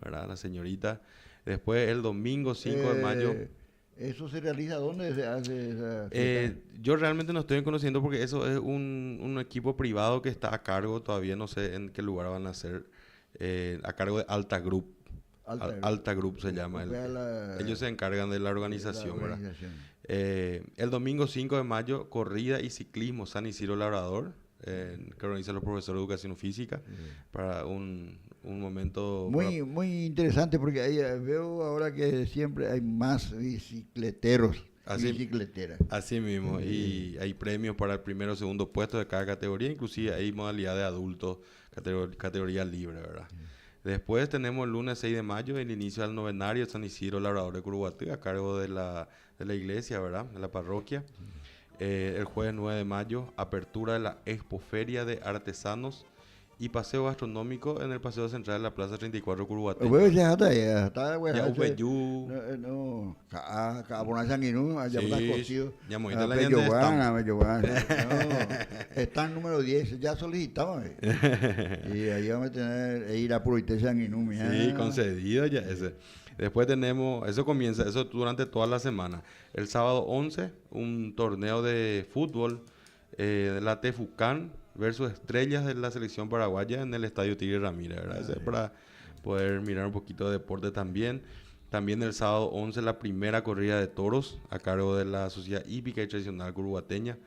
¿verdad? La señorita. Después el domingo 5 de mayo. ¿Eso se realiza dónde se hace esa eh, yo realmente no estoy conociendo porque eso es un, un, equipo privado que está a cargo, todavía no sé en qué lugar van a ser, eh, a cargo de Alta Group. Alta Group se llama. Ellos se encargan de la organización, ¿verdad? Eh, el domingo 5 de mayo, corrida y ciclismo San Isidro Labrador, que organiza los profesores de educación física, para un, un momento... Muy, muy interesante porque ahí eh, veo ahora que siempre hay más bicicleteros. Así, bicicleteras. Así mismo, y hay premios para el primero o segundo puesto de cada categoría, inclusive hay modalidad de adultos, categoría, libre, ¿verdad? Después tenemos el lunes 6 de mayo el inicio del novenario San Isidro Labrador de Curuguatí a cargo de la, de la iglesia, ¿verdad? De la parroquia. Eh, el jueves 9 de mayo, apertura de la Expoferia de Artesanos y paseo gastronómico en el Paseo Central de la Plaza 34 Curuguatí. Ya No, Están número 10, ya solicitamos. Y ahí vamos a tener ir a Puruite Sanguinú. Sí, concedido ya ese. Después tenemos, eso comienza, eso durante toda la semana. El sábado 11, un torneo de fútbol eh, de la Tefucán versus estrellas de la selección paraguaya en el Estadio Tigre Ramírez, ¿verdad? Ese es para poder mirar un poquito de deporte también. También el sábado 11 la primera corrida de toros a cargo de la Sociedad Hípica y Tradicional Curuguateña.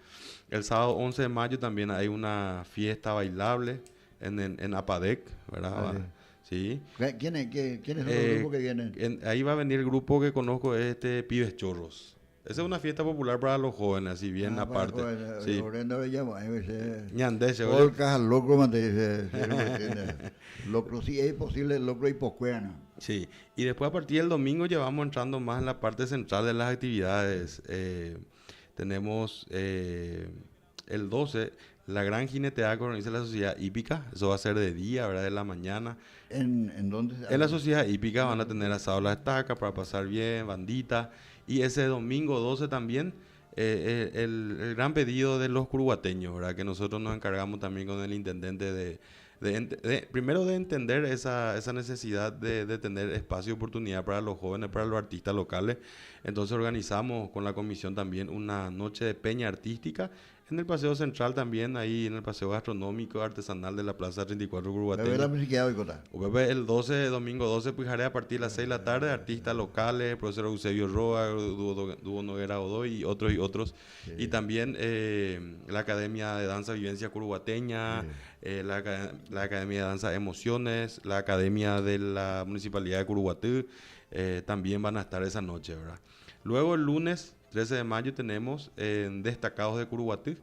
El sábado 11 de mayo también hay una fiesta bailable en, en, Apadec, ¿verdad? Ah, sí. ¿Quiénes es, quién son los eh, grupos que vienen? ahí va a venir el grupo que conozco, es este Pibes Chorros. Esa es una fiesta popular para los jóvenes, así bien ah, aparte. Sí. Locro, locro, sí es posible, locro y poscuena. Sí, y después a partir del domingo ya vamos entrando más en la parte central de las actividades. Eh, tenemos eh, el 12, la gran jineteada que organiza la Sociedad Hípica. Eso va a ser de día, ¿verdad? De la mañana. ¿En, en dónde? En la Sociedad Hípica van a tener asado la estaca para pasar bien, bandita. Y ese domingo 12 también, eh, eh, el, gran pedido de los curuguateños, ¿verdad? Que nosotros nos encargamos también con el intendente de, primero de entender esa, esa necesidad de, de, tener espacio y oportunidad para los jóvenes, para los artistas locales. Entonces organizamos con la comisión también una noche de peña artística en el Paseo Central también, ahí en el Paseo Gastronómico Artesanal de la Plaza 34 Curuguateña. la el 12, domingo 12, Puijaré, a partir de las 6 de la tarde, artistas locales, profesor Eusebio Roa, Dúo, Noguera Odoy y otros y otros. Y también eh, la Academia de Danza Vivencia Curuguateña, eh, la, la, Academia de Danza Emociones, la Academia de la Municipalidad de Curuguatú, eh, también van a estar esa noche, ¿verdad? Luego el lunes 13 de mayo tenemos en Destacados de Curuguatú,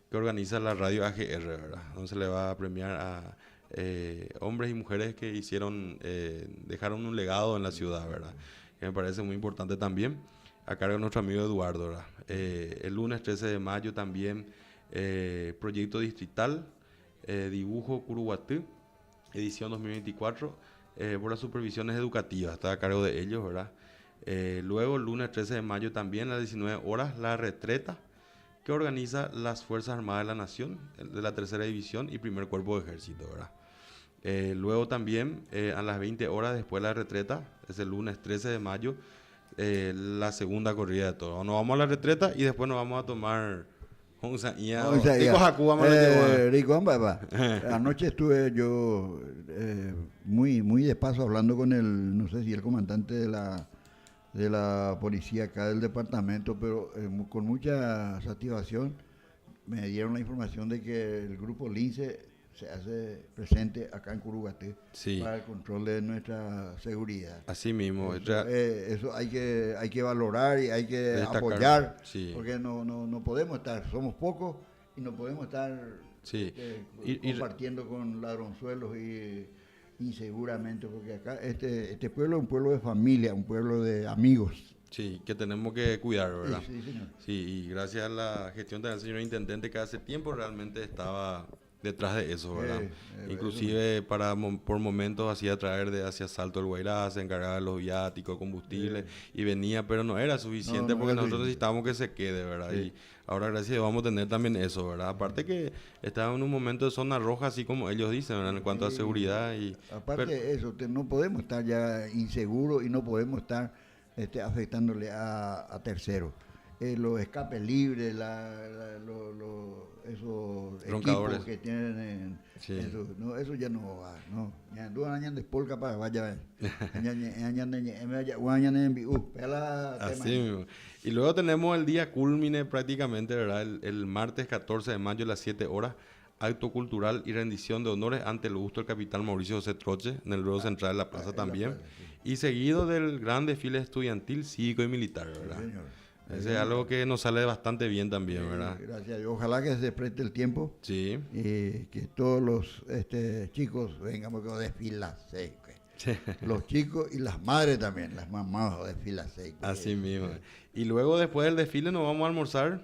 que organiza la radio AGR, ¿verdad? Donde se le va a premiar a eh, hombres y mujeres que hicieron, eh, dejaron un legado en la ciudad, ¿verdad? Que me parece muy importante también, a cargo de nuestro amigo Eduardo, ¿verdad? Eh, el lunes 13 de mayo también, proyecto distrital, dibujo Curuguatú, edición 2024, por las supervisiones educativas, está a cargo de ellos, ¿verdad? Luego, el lunes 13 de mayo también, a las 19 horas, la retreta que organiza las Fuerzas Armadas de la Nación, de la Tercera División y Primer Cuerpo de Ejército, ¿verdad? Eh, luego también, eh, a las 20 horas después de la retreta, es el lunes 13 de mayo, eh, la segunda corrida de toros. Nos vamos a la retreta y después nos vamos a tomar un Anoche estuve yo muy, muy despacio hablando con el, no sé si el comandante de la de la policía acá del departamento, pero eh, con mucha satisfacción me dieron la información de que el grupo Lince se hace presente acá en Curuguaty para el control de nuestra seguridad. Así mismo. Eso, eh, eso hay, que, hay que valorar y hay que apoyar, porque no, no, no podemos estar, somos pocos y no podemos estar eh, compartiendo con ladronzuelos y inseguramente, porque acá este, este pueblo es un pueblo de familia, un pueblo de amigos. Sí, que tenemos que cuidar, ¿verdad? Sí, sí, señor. Sí, y gracias a la gestión del señor intendente que hace tiempo realmente estaba detrás de eso, ¿verdad? Eh, Inclusive para por momentos hacía traer de hacia Salto el Guairá, se encargaba de los viáticos, combustible, y venía, pero no era suficiente porque nosotros necesitábamos que se quede, ¿verdad? Y ahora gracias a Dios vamos a tener también eso, ¿verdad? Aparte que está en un momento de zona roja, así como ellos dicen, ¿verdad? En cuanto a seguridad y... Aparte de eso, no podemos estar ya inseguros y no podemos estar este, afectándole a, a terceros. Eh, los escapes libres, la, la, lo, lo, esos equipos que tienen en, sí. eso, no, eso ya no va, no. Así mismo. Y luego tenemos el día cúlmine prácticamente, ¿verdad? El, el martes 14 de mayo a las 7 horas, acto cultural y rendición de honores ante el gusto del capitán Mauricio José Troche, en el ruedo central de la plaza también. La plaza, sí. Y seguido del gran desfile estudiantil, cívico y militar, ¿verdad? Sí, señor. Ese es algo que nos sale bastante bien también, ¿verdad? Gracias. Ojalá que se preste el tiempo. Sí. Y que todos los este, chicos vengan porque desfila seco. Sí. Los chicos y las madres también, las mamás desfila seco. Así mismo. Y luego después del desfile nos vamos a almorzar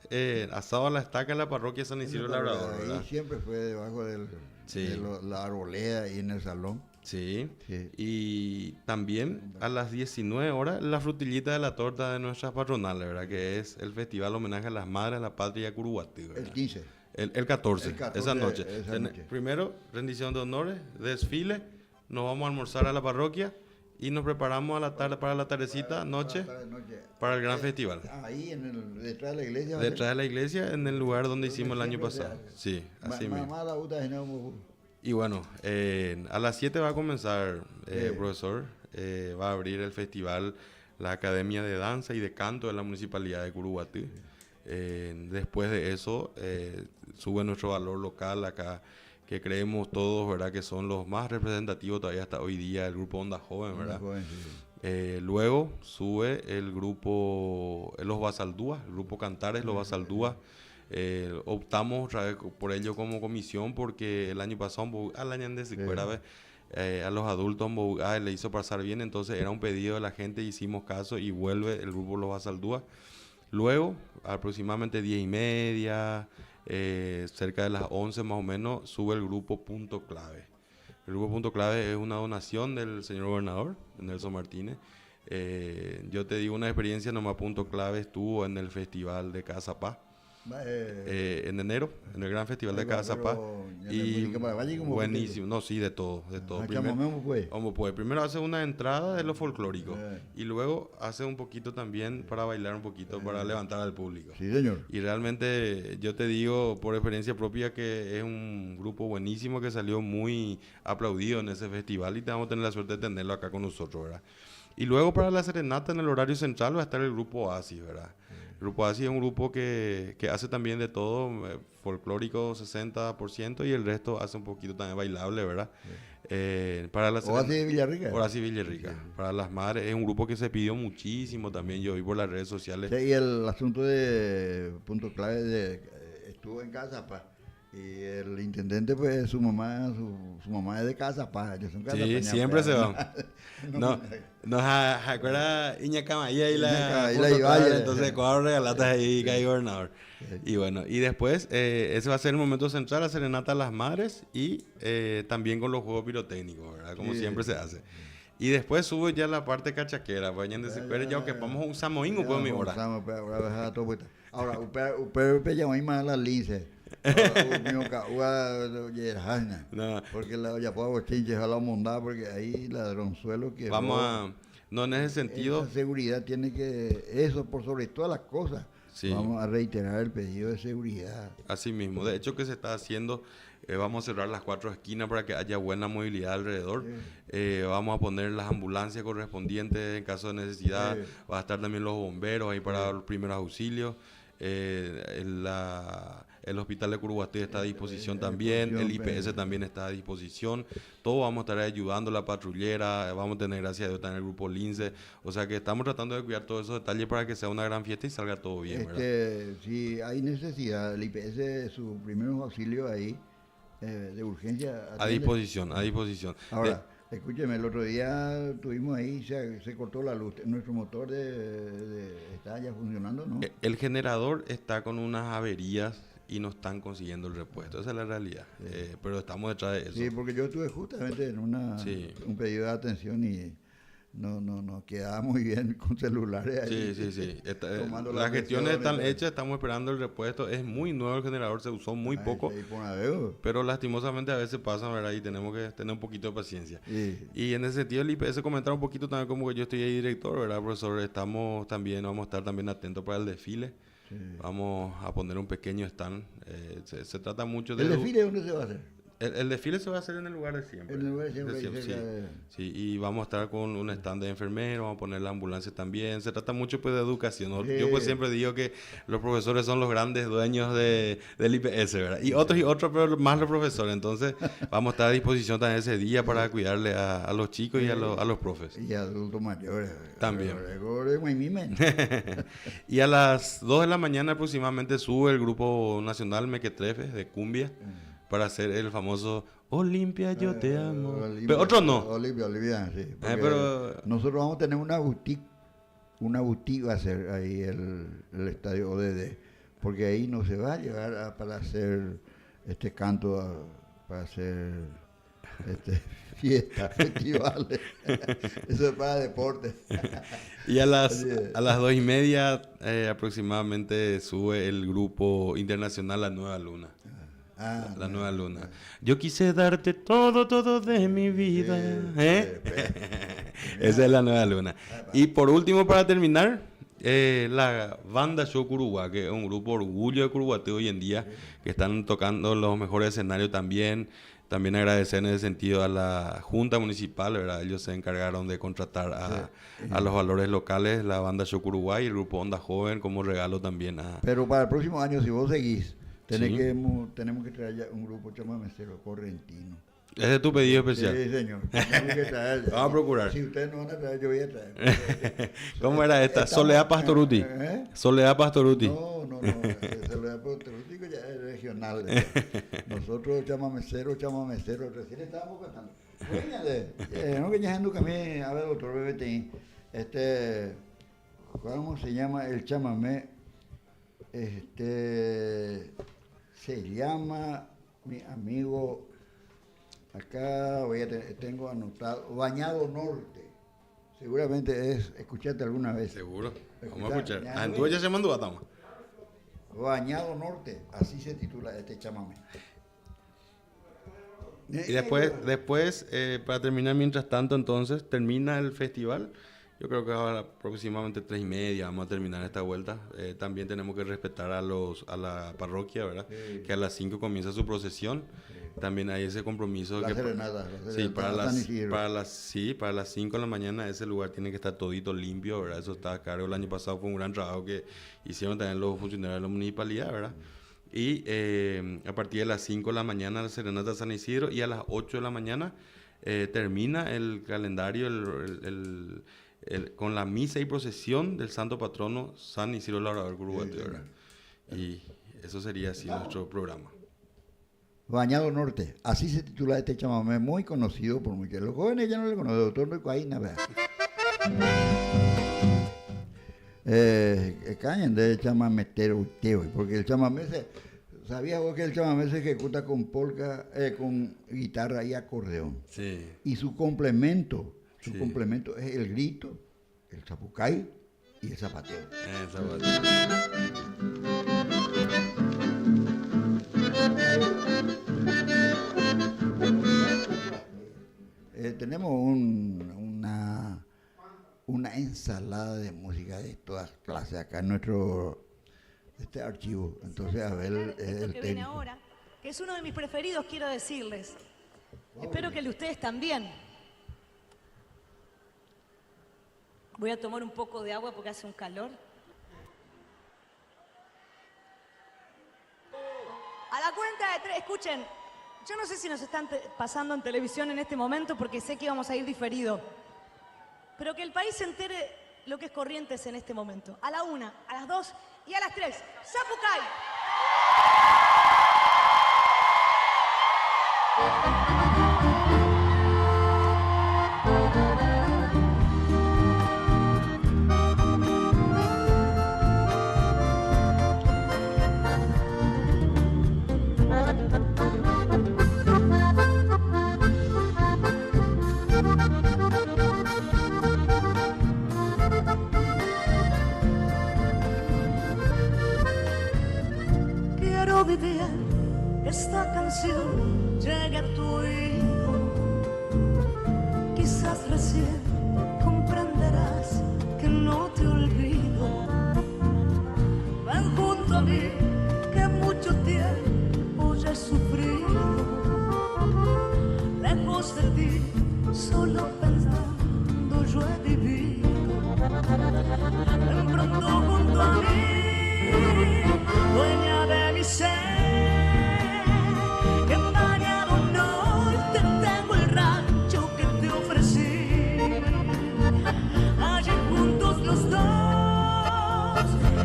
eh, asado a la estaca en la parroquia San Isidro Labrador, ¿verdad? Ahí siempre fue debajo del, sí. de lo, la arboleda y en el salón. Sí. sí. Y también a las 19 horas la frutillita de la torta de nuestras patronales, ¿verdad? Que es el festival homenaje a las madres de la patria Curuguaty, ¿verdad? El 15. El, el 14, el 14 esa noche. Esa noche. Primero, rendición de honores, desfile, nos vamos a almorzar a la parroquia y nos preparamos a la tarde para la tardecita, noche, para, noche, para el gran festival. Ahí en el, detrás de la iglesia. Detrás de la iglesia, en el lugar donde hicimos el año pasado. Sí, así mismo. Y bueno, eh, a las 7 va a comenzar, eh, sí. profesor, eh, va a abrir el festival la Academia de Danza y de Canto de la Municipalidad de Curuguaty. Sí. después de eso, sube nuestro valor local acá, que creemos todos, ¿verdad?, que son los más representativos todavía hasta hoy día, el grupo Onda Joven, ¿verdad? Onda Joven, sí. luego sube el grupo Los Basaldúas, el grupo Cantares Los Basaldúas. Eh, optamos otra vez por ello como comisión porque el año pasado al año de sí. eh, a los adultos le hizo pasar bien, entonces era un pedido de la gente, hicimos caso y vuelve el grupo Los Basaldúas. Luego, aproximadamente 10:30, eh, cerca de las 11 más o menos, sube el grupo Punto Clave. El grupo Punto Clave es una donación del señor gobernador, Nelson Martínez. Eh, yo te digo una experiencia nomás, Punto Clave estuvo en el festival de Casa Paz. Eh, en enero, en el gran festival de Casa Paz. Y buenísimo, no, sí, de todo, de todo. Primero, pues. Primero hace una entrada de lo folclórico y luego hace un poquito también para bailar un poquito, para levantar al público. Sí, señor. Y realmente yo te digo por experiencia propia que es un grupo buenísimo que salió muy aplaudido en ese festival y te vamos a tener la suerte de tenerlo acá con nosotros, ¿verdad? Y luego para la serenata en el horario central va a estar el grupo Oasis, ¿verdad? El grupo Oasis es un grupo que, que hace también de todo, eh, folclórico 60% y el resto hace un poquito también bailable, ¿verdad? Sí. Eh, para la Oasis de Villarrica. Oasis Villarrica. Sí. Para las madres es un grupo que se pidió muchísimo también, yo vi por las redes sociales. Sí, y el asunto de Punto Clave de, estuvo en casa, pa. Y el intendente, pues, su mamá, su, su mamá es de casa, pa. Ellos son casa, sí, paña, siempre se van. No, no, acuerda Iñacamaía y la, y la Ibaya. Entonces, cuadro regalatas ahí, cae gobernador. Sí. Y bueno, y después, eh, ese va a ser el momento central, la serenata a las madres y eh, también con los juegos pirotécnicos, ¿verdad? Como sí. siempre se hace. Y después sube ya la parte cachaquera, pues, ya, ya, que vamos a un samoingo, pues, mi hora. Ahora, usted llama la lince. No. Porque la olla puedo chinche la mondá porque ahí ladronzuelo que vamos a no en ese sentido esa seguridad tiene que eso por sobre todas las cosas. Sí. Vamos a reiterar el pedido de seguridad. Así mismo, de hecho que se está haciendo, eh, vamos a cerrar las cuatro esquinas para que haya buena movilidad alrededor. Sí. Eh, vamos a poner las ambulancias correspondientes en caso de necesidad. Sí. Va a estar también los bomberos ahí para los primeros auxilios. Eh, la, el hospital de Curuguaty está a disposición también, el IPS también está a disposición, todos vamos a estar ayudando a la patrullera, vamos a tener, gracias a Dios, también el grupo Lince, o sea que estamos tratando de cuidar todos esos detalles para que sea una gran fiesta y salga todo bien, este, si hay necesidad, el IPS, su primer auxilio ahí, eh, de urgencia. Atiende. A disposición, a disposición. Ahora, de, escúcheme, el otro día tuvimos ahí, se, se cortó la luz, nuestro motor de, de, está ya funcionando, ¿no? El generador está con unas averías y no están consiguiendo el repuesto. Esa es la realidad. Sí. Eh, pero estamos detrás de eso. Sí, porque yo estuve justamente en una, sí. un pedido de atención y No, no, no quedaba muy bien con celulares ahí. Sí, sí, sí. Eh, las gestiones están hechas, estamos esperando el repuesto. Es muy nuevo el generador, se usó muy poco. Pero lastimosamente a veces pasa, ¿verdad? Y tenemos que tener un poquito de paciencia. Y en ese sentido, el IPS comentar un poquito también como que yo estoy ahí director, ¿verdad, profesor? Estamos también, vamos a estar también atentos para el desfile. Vamos a poner un pequeño stand. Eh, se trata mucho de... ¿El desfile dónde se va a hacer? El desfile se va a hacer en el lugar de siempre. En el lugar de siempre. sí. Sí, y vamos a estar con un stand de enfermeros, vamos a poner la ambulancia también. Se trata mucho pues de educación. Yo pues siempre digo que los profesores son los grandes dueños del IPS, ¿verdad? Y otros y otros, pero más los profesores. Entonces vamos a estar a disposición también ese día para cuidarle a los chicos y a los profes. Y adultos mayores. También. Y a las 2 de la mañana aproximadamente sube el grupo nacional Mequetrefe de Cumbia para hacer el famoso Olimpia, yo te amo. Pero otros no. Olimpia, Olimpia, sí. Eh, pero nosotros vamos a tener una boutique va a ser ahí el estadio ODD, porque ahí no se va a llevar para hacer este canto, para hacer fiestas, festivales. Eso es para deporte. Y a las 2:30 aproximadamente sube el grupo internacional La Nueva Luna. Ah, la Nueva Luna. Yo quise darte todo, todo de mi vida. ¿Eh? Esa es La Nueva Luna. Y por último, para terminar, la banda Show Curuguá, que es un grupo orgullo de Curuguaty hoy en día, que están tocando los mejores escenarios también. También agradecer en ese sentido a la Junta Municipal, ¿verdad? Ellos se encargaron de contratar a los valores locales, la banda Show Uruguay y el grupo Onda Joven como regalo también a... Pero para el próximo año, si vos seguís, tenemos que traer ya un grupo chamamecero correntino. Ese es tu pedido especial. Sí, señor. Tenemos que traer. Vamos a procurar. Si ustedes no van a traer, yo voy a traer. ¿Cómo era esta? Soledad Pastorutti. ¿Eh? Soledad Pastorutti. No, no, no. Soledad Pastorutti ya es regional. Nosotros chamamecero, chamamecero, recién estábamos cantando. No que ya a ver, doctor BBT, ¿cómo se llama el chamamé? Se llama, mi amigo, acá tengo anotado, Bañado Norte. Seguramente es, escuchaste alguna vez. Seguro. Vamos a escuchar. Ah, entonces ya se mandó a Tama. Bañado Norte, así se titula este chamamé. Y después, para terminar, mientras tanto, entonces, termina el festival. Yo creo que ahora aproximadamente 3:30 vamos a terminar esta vuelta. También tenemos que respetar a la parroquia, ¿verdad? Que a las 5 comienza su procesión. También hay ese compromiso. La que serenata, la sí, serenata para San las, Isidro. para las, sí, para las 5 de la mañana ese lugar tiene que estar todito limpio, ¿verdad? Eso está a cargo. El año pasado fue un gran trabajo que hicieron también los funcionarios de la municipalidad, ¿verdad? Y a partir de las 5 de la mañana la serenata San Isidro y a las 8 de la mañana termina el calendario con la misa y procesión del santo patrono San Isidro Labrador Curuguaty, ¿verdad? Y eso sería así nuestro programa. Bañado Norte, así se titula este chamamé, muy conocido por muchos. Los jóvenes ya no le conocen, doctor no hay nada. Cañen de chamametero usted, porque el chamamé se, ¿sabías vos que el chamamé se ejecuta con polka, con guitarra y acordeón? Sí. Y su complemento es el grito, el zapucay y el zapateo. El zapateo. Tenemos una ensalada de música de todas clases acá en nuestro archivo. Entonces, Abel es Esto el que viene técnico. ahora, que es uno de mis preferidos, quiero decirles. Espero que el de ustedes también. Voy a tomar un poco de agua porque hace un calor. A la cuenta de tres, escuchen, yo no sé si nos están pasando en televisión en este momento porque sé que íbamos a ir diferido. Pero que el país se entere lo que es Corrientes en este momento. A la 1, a las 2 y a las 3. ¡Zapucay! Quiero vivir esta canción llegue a tu oído. Quizás recién comprenderás que no te olvido. Ven junto a mí, que mucho tiempo ya he sufrido. Lejos de ti, solo pensando yo he vivido. Ven pronto junto a mí, dueña de mi ser. Que en Bañado Norte tengo el rancho que te ofrecí. Allí juntos los dos,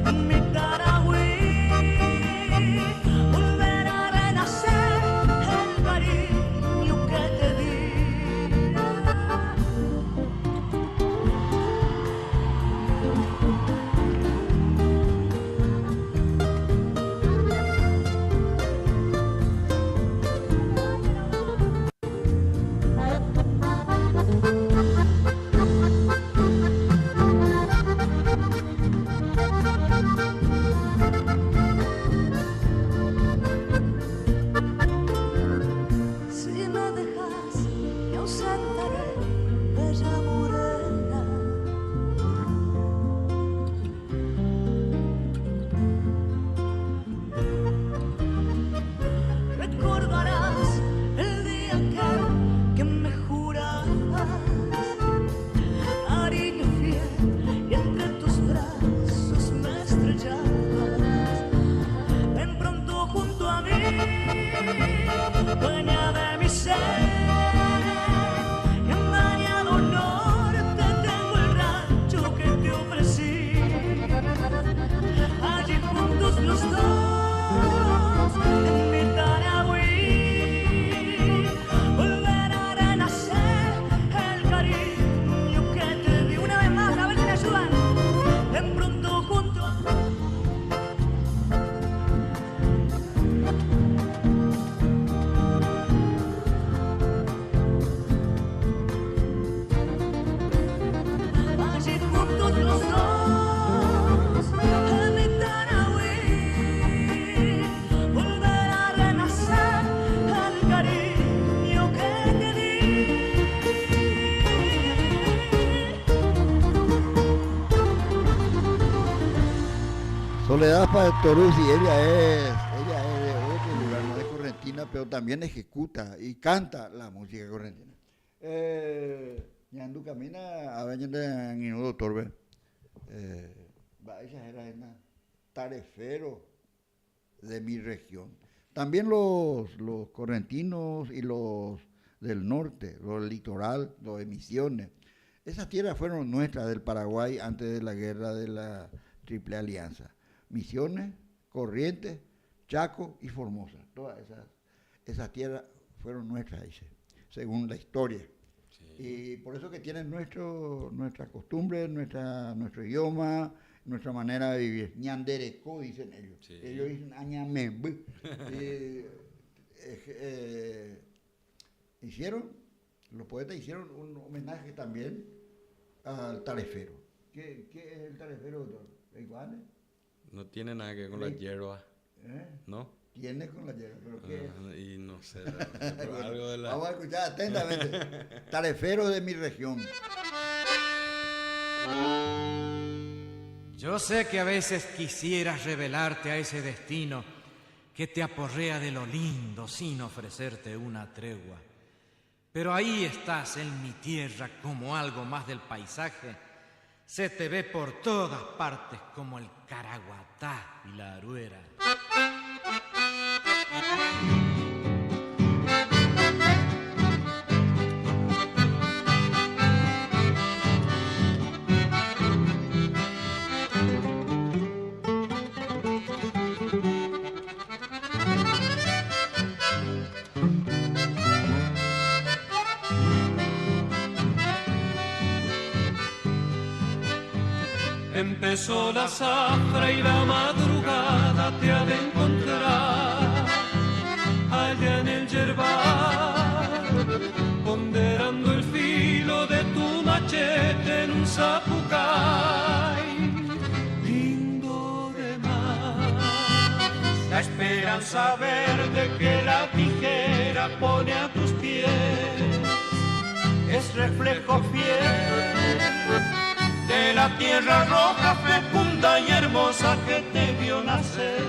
en mi Taragüí, volver a renacer el cariño que te di. Si me dejas, me ausentaré, bella morena. Recordarás el día aquel que me jurabas cariño fiel y entre tus brazos me estrellabas. Ven pronto junto a mí, dueña de mi ser. Que en Bañado Norte tengo el rancho que te ofrecí. Allí juntos los dos, en mi Taragüí, volver a renacer el cariño que te di. Una vez más, a ver si me ayudan. Ven pronto junto a Allí juntos los dos, en mi Taragüí, volver a renacer el cariño que te di. Soledad Pastorucci, ella es de otro lugar, no de Correntina, pero también ejecuta y canta la música correntina. Ñandu camina a ver, ñandu, doctor, ve. Va, esa era una tarefero de mi región. También los correntinos y los del norte, los del litoral, los de Misiones. Esas tierras fueron nuestras del Paraguay antes de la guerra de la Triple Alianza. Misiones, Corrientes, Chaco y Formosa. Todas esas tierras fueron nuestras, dice, según la historia. Y por eso que tienen nuestra costumbre, nuestro idioma, nuestra manera de vivir. Ñanderecó, dicen ellos. Ellos dicen añamemby. Los poetas hicieron un homenaje también al tarefero. ¿Qué es el tarefero, doctor? ¿Igual? No tiene nada que ver con la hierba, ¿no? Tiene con la hierba, pero ¿qué es? Y no sé, realmente, pero Bueno, algo de la... Vamos a escuchar atentamente. Tarefero de mi región. Yo sé que a veces quisieras revelarte a ese destino que te aporrea de lo lindo sin ofrecerte una tregua. Pero ahí estás en mi tierra como algo más del paisaje. Se te ve por todas partes como el caraguatá y la aruera. Empezó la zafra y la madrugada te ha de encontrar allá en el yerbal, ponderando el filo de tu machete en un zapucay, lindo de más. La esperanza Esperanza verde que la tijera pone a tus pies, es reflejo fiel de la tierra roja, fecunda y hermosa que te vio nacer,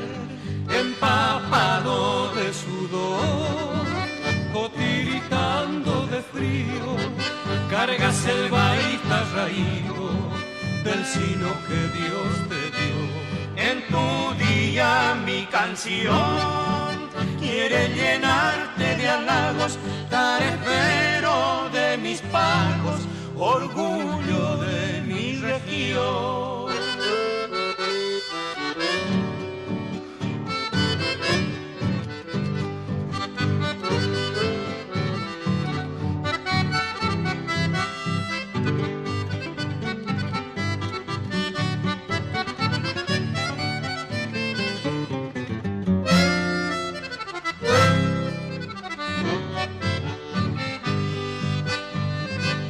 empapado de sudor o tiritando de frío, cargas el baita raído del sino que Dios te dio. En tu día mi canción quiere llenarte de halagos, tarefero de mis pagos, orgullo de mi región.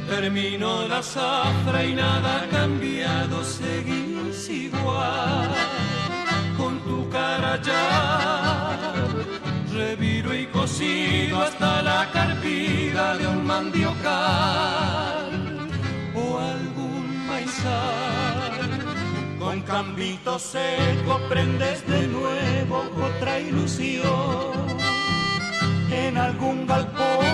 Terminó la zafra y nada ha cambiado, seguís igual, con tu cara ya reviro y cocido hasta la carpida de un mandiocal o algún maizal. Con cambito seco prendes de nuevo otra ilusión en algún galpón,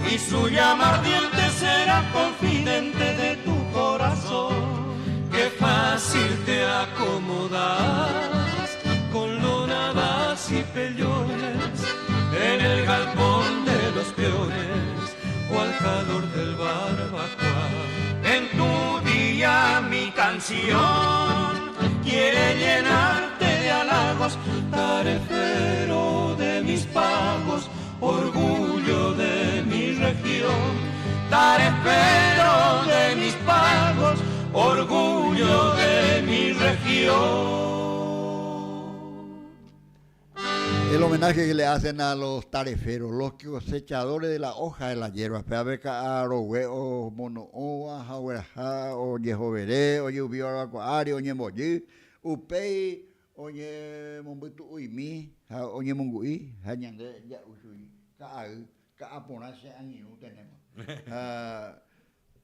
y su llama ardiente será confidente de tu corazón. Qué fácil te acomodas con lonadas y pellones en el galpón de los peones o al calor del barbacoa. En tu día mi canción quiere llenarte de halagos, tarefero de mis pagos, orgullo de mi región, tarefero de mis pagos, orgullo de mi región. El homenaje que le hacen a los tareferos, los cosechadores de la hoja de la hierba, pe o mono'óva, jagueraha, ojehovere, ojehupi barbacoa ári, oñembo'y, upéi oñemombytu'uimi ha oñemongu'i ha ñande ja'u chugui ka'ay, ka'a porã che angirũ tenemos. Ha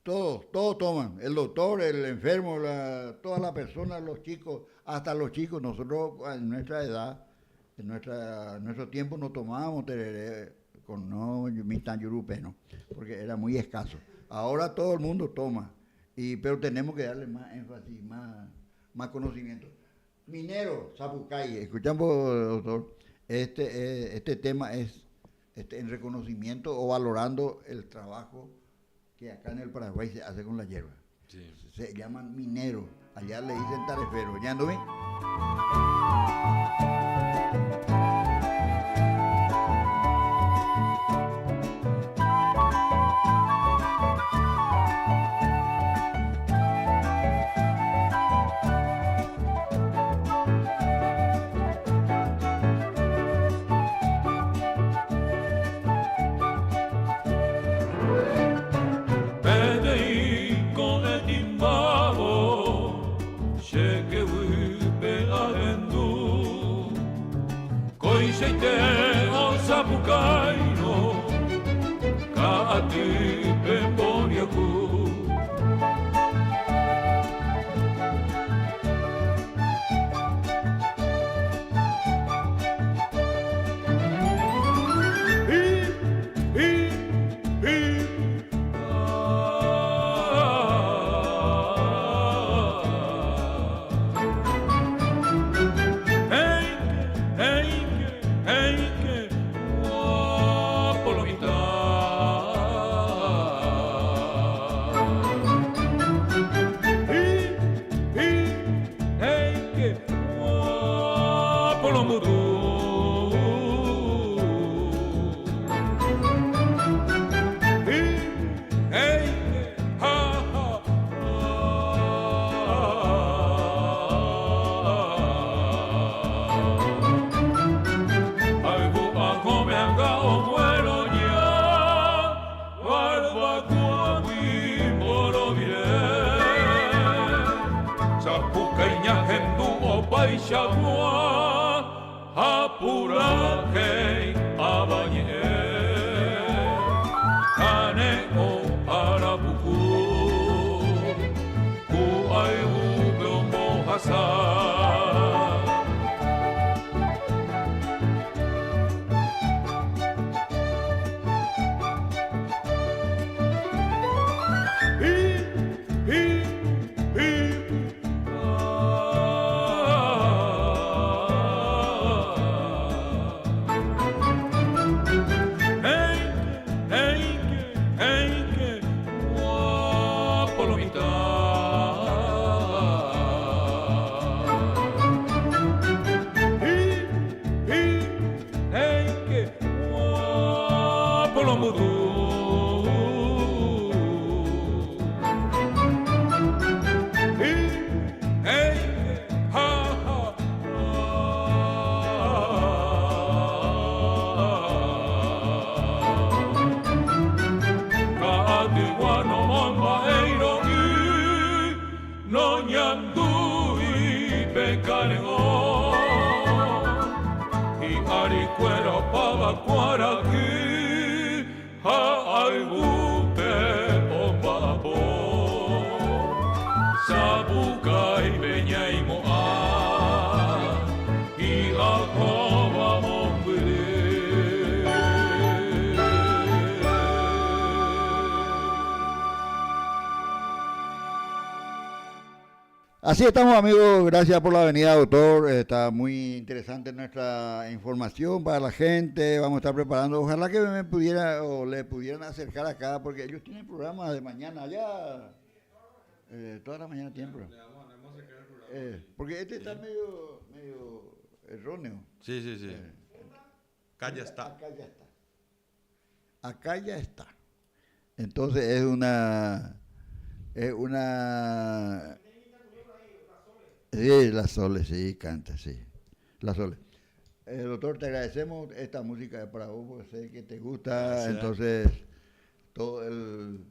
todos, todos toman, el doctor, el enfermo, la, toda la persona, los chicos, hasta los chicos, nosotros en nuestra edad, en nuestra, nuestro tiempo no tomábamos tereré con no mitã jurupe, no, porque era muy escaso. Ahora todo el mundo toma, y, pero tenemos que darle más énfasis, más, más conocimiento. Minero, Sapucay, escuchamos, doctor, este tema es en reconocimiento o valorando el trabajo que acá en el Paraguay se hace con la hierba. Sí. Se llaman mineros, allá le dicen tarefero. ¿Ya no ven? Ha purahéi avañe'ẽ kane'õ ára puku ku ayvúpe ombohasa. Así estamos amigos, gracias por la venida doctor, está muy interesante nuestra información para la gente, vamos a estar preparando, ojalá que me pudiera o le pudieran acercar acá porque ellos tienen programas de mañana ya, eh, toda la mañana tienen programa. Eh, porque este está medio, medio erróneo. Sí, sí, sí. Eh, acá ya está. Acá ya está. Acá ya está. Entonces es una es una Sí, la Sole, sí, canta, sí. La Sole. Eh, doctor, te agradecemos esta música es para vos, porque sé que te gusta. Entonces, todo el,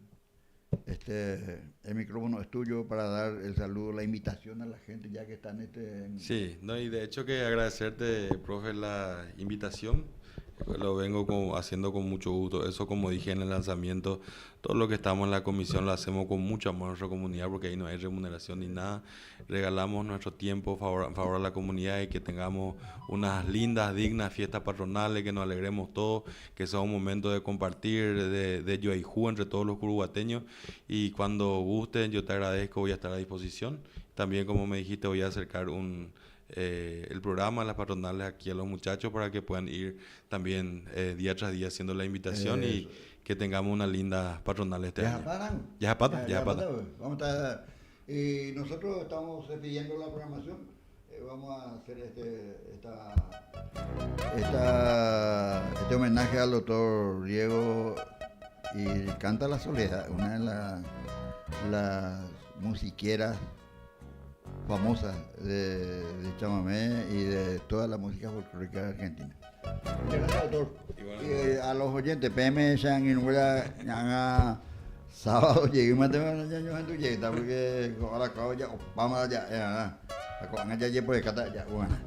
este, el micrófono es tuyo para dar el saludo, la invitación a la gente, ya que están este. Sí, no, y de hecho que agradecerte, profe, la invitación. Lo vengo haciendo con mucho gusto. Eso, como dije en el lanzamiento, todo lo que estamos en la comisión lo hacemos con mucho amor a nuestra comunidad porque ahí no hay remuneración ni nada. Regalamos nuestro tiempo a favor, favor a la comunidad y que tengamos unas lindas, dignas fiestas patronales, que nos alegremos todos, que sea un momento de compartir, de, de yoijú entre todos los curuguateños. Y cuando gusten, yo te agradezco, voy a estar a disposición. También, como me dijiste, voy a acercar un eh, el programa, las patronales aquí a los muchachos para que puedan ir también eh, día tras día haciendo la invitación y que tengamos una linda patronal este ¿Ya año. Ya zapata, ya zapata. Vamos a estar, y nosotros estamos pidiendo la programación. Eh, vamos a hacer este, esta, esta, este homenaje al doctor Diego y Canta la Soledad, una de las, las musiqueras famosa de, de chamamé y de toda la música folclórica de Argentina. Muchas gracias, doctor. Y, eh, a los oyentes, PM, San sábado llegué más ya porque ahora acabo ya vamos ya ya ya ya por acá ya bueno.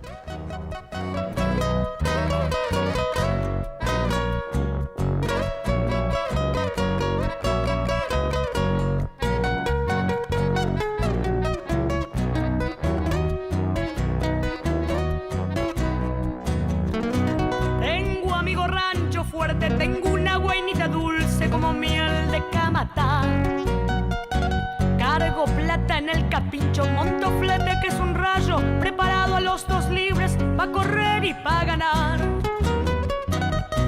Tengo amigo rancho fuerte, tengo una guainita dulce como miel de camatá. Cargo plata en el capincho, monto flete que es un rayo, preparado a los dos libres pa' correr y pa' ganar.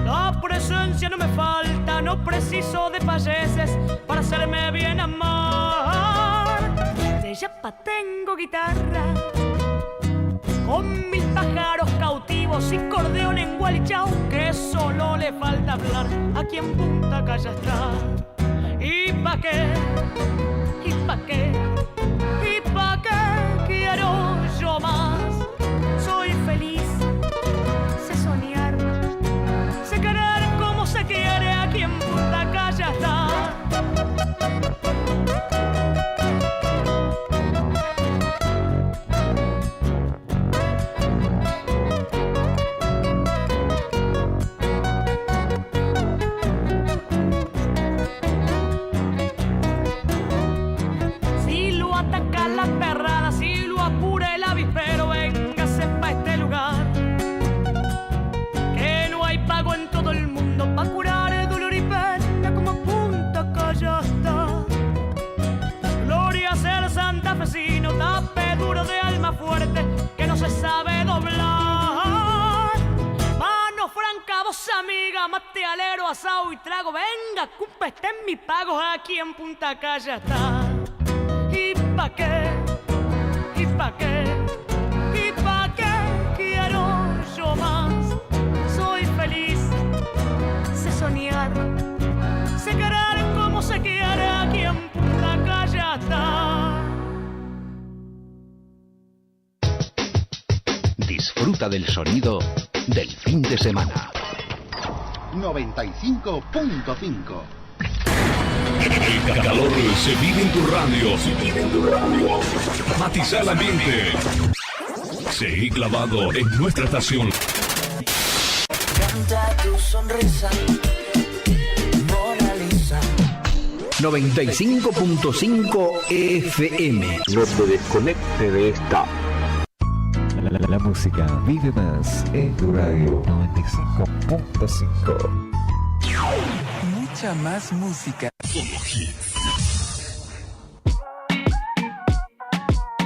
La presencia no me falta, no preciso de payeses para hacerme bien amar. De yapa tengo guitarra, con mil pájaros cautivos y cordeón en Gualichao, que solo le falta hablar a quien Punta Calla está. ¿Y pa' qué? ¿Y pa' qué? ¿Y pa' qué quiero yo más? Soy feliz, sé soñar, sé querer como se quiere aquí en Punta Calla está. campesino, tape duro de alma fuerte que no se sabe doblar. Mano franca, voz amiga, mate alero, asado y trago. Venga, cumpa, está en mi pago aquí en Punta Calla está. ¿Y pa' qué? ¿Y pa' qué? ¿Y pa' qué quiero yo más? Soy feliz, sé soñar, sé querer como se quiere aquí en Punta Calla está. Disfruta del sonido del fin de semana. 95.5. El calor se vive en tu radio. Se vive en tu radio. Matiza el ambiente. Seguí clavado en nuestra estación. Canta tu sonrisa, Mona Lisa. 95.5 FM. No te desconecte de esta. La música vive más en tu radio 95.5. Mucha más música. Solo hits.